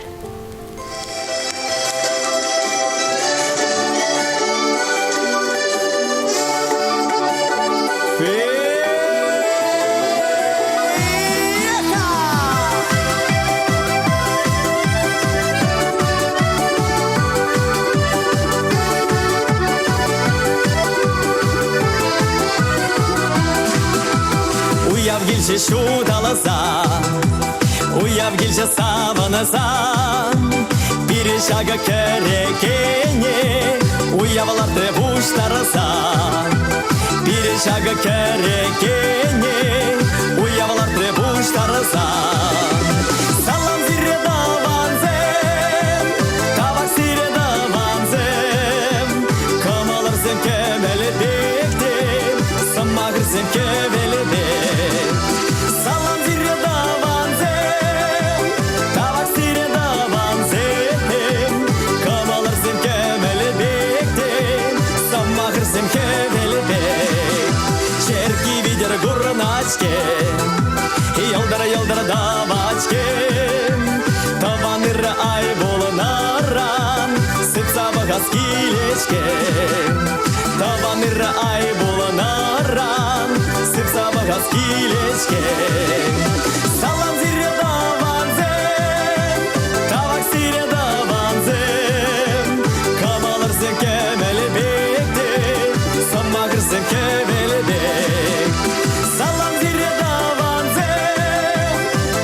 Уяв килчӗ ҫуталаса, Уяв килчӗ савӑнса. Пире ҫакӑ кӗрекене Уяв лартрӗ пуҫтарса. Пире ҫакӑ кӗрекене Уяв лартрӗ пуҫтарса. Салам сире, тӑвансем, Тавах сире, тӑвансем. Кӑмӑлӑрсем кӗмӗл пек те, Сӑмахӑрсем хӗвел пек. Салам сире, тӑвансем, тавах сире, тӑвансем. Кӑмӑлӑрсем кӗмӗл пек те, сӑмахӑрсем хӗвел пек. Черкки витӗр курӑнать-ҫке, йӑлтӑр-йӑлтӑр тӑвать-ҫке. Тӑван ырӑ ай пулнӑран сыпса пӑхас килет-ҫке. Тӑван ырӑ ай пулнӑран сыпса пӑхас килет-ҫке. Салам сире, тӑвансем, тавах сире, тӑвансем. Кӑмӑлӑрсем кӗмӗл пек те, сӑмахӑрсем хӗвел пек. Салам сире, тӑвансем,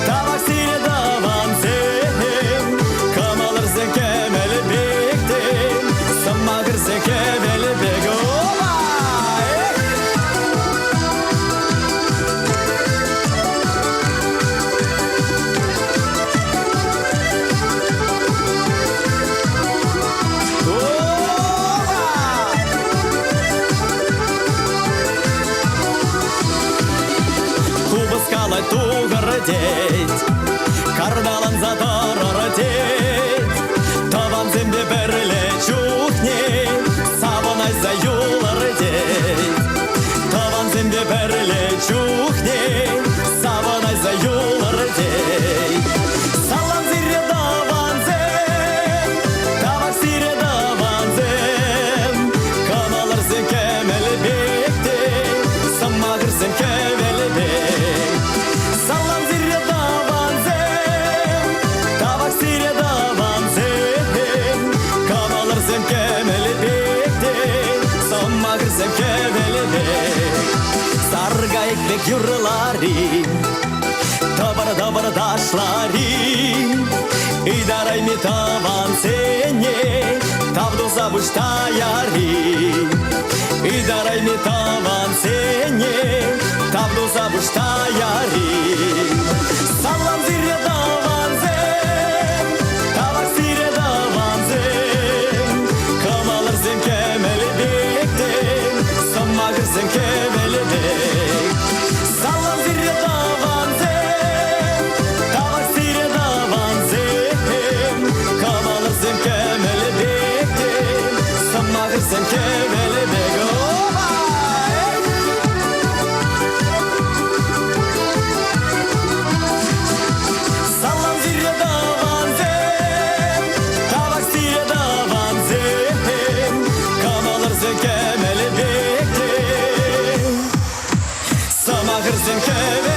тавах сире, тӑвансем. Кӑмӑлӑрсем кӗмӗл пек те, сӑмахӑрсем хӗвел пек. Опа! Эх! Купӑс калать тухӑр тет, карталанса тӑрӑр тет. Тӑвансемпе пӗрле чухне савӑнайса юлӑр тет. Тӑвансемпе пӗрле чухне савӑнайса юлӑр тет. Салам сире, тӑвансем, тавах сире, тӑвансем. Кӑмӑлӑрсем кӗмӗл пек те, сӑмахӑрсем хӗвел пек. Салам сире, тӑвансем, тавах сире, тӑвансем. Кӑмӑлӑрсем кӗмӗл пек те, сӑмахӑрсем хӗвел пек. Сар кайӑк пек юрлар-и, тӑпӑр-тӑпӑр ташлар-и, ытарайми тӑвансене тав туса пуҫ таяр-и. Ытарайми тӑвансене тав туса пуҫ таяр-и. Салам сире, тӑвансем, тавах сире, тӑвансем. Кӑмӑлӑрсем кӗмӗл пек те, сӑмахӑрсем хӗвел пек. Салам сире, тӑвансем, тавах сире, тӑвансем. Сӑмахӑрсем кӗмӗл пек. Опа! Салам сире, тӑвансем, тавах сире, тӑвансем, кӑмӑлӑрсем кӗмӗл пек те. Сӑмахӑрсем кӗмӗл.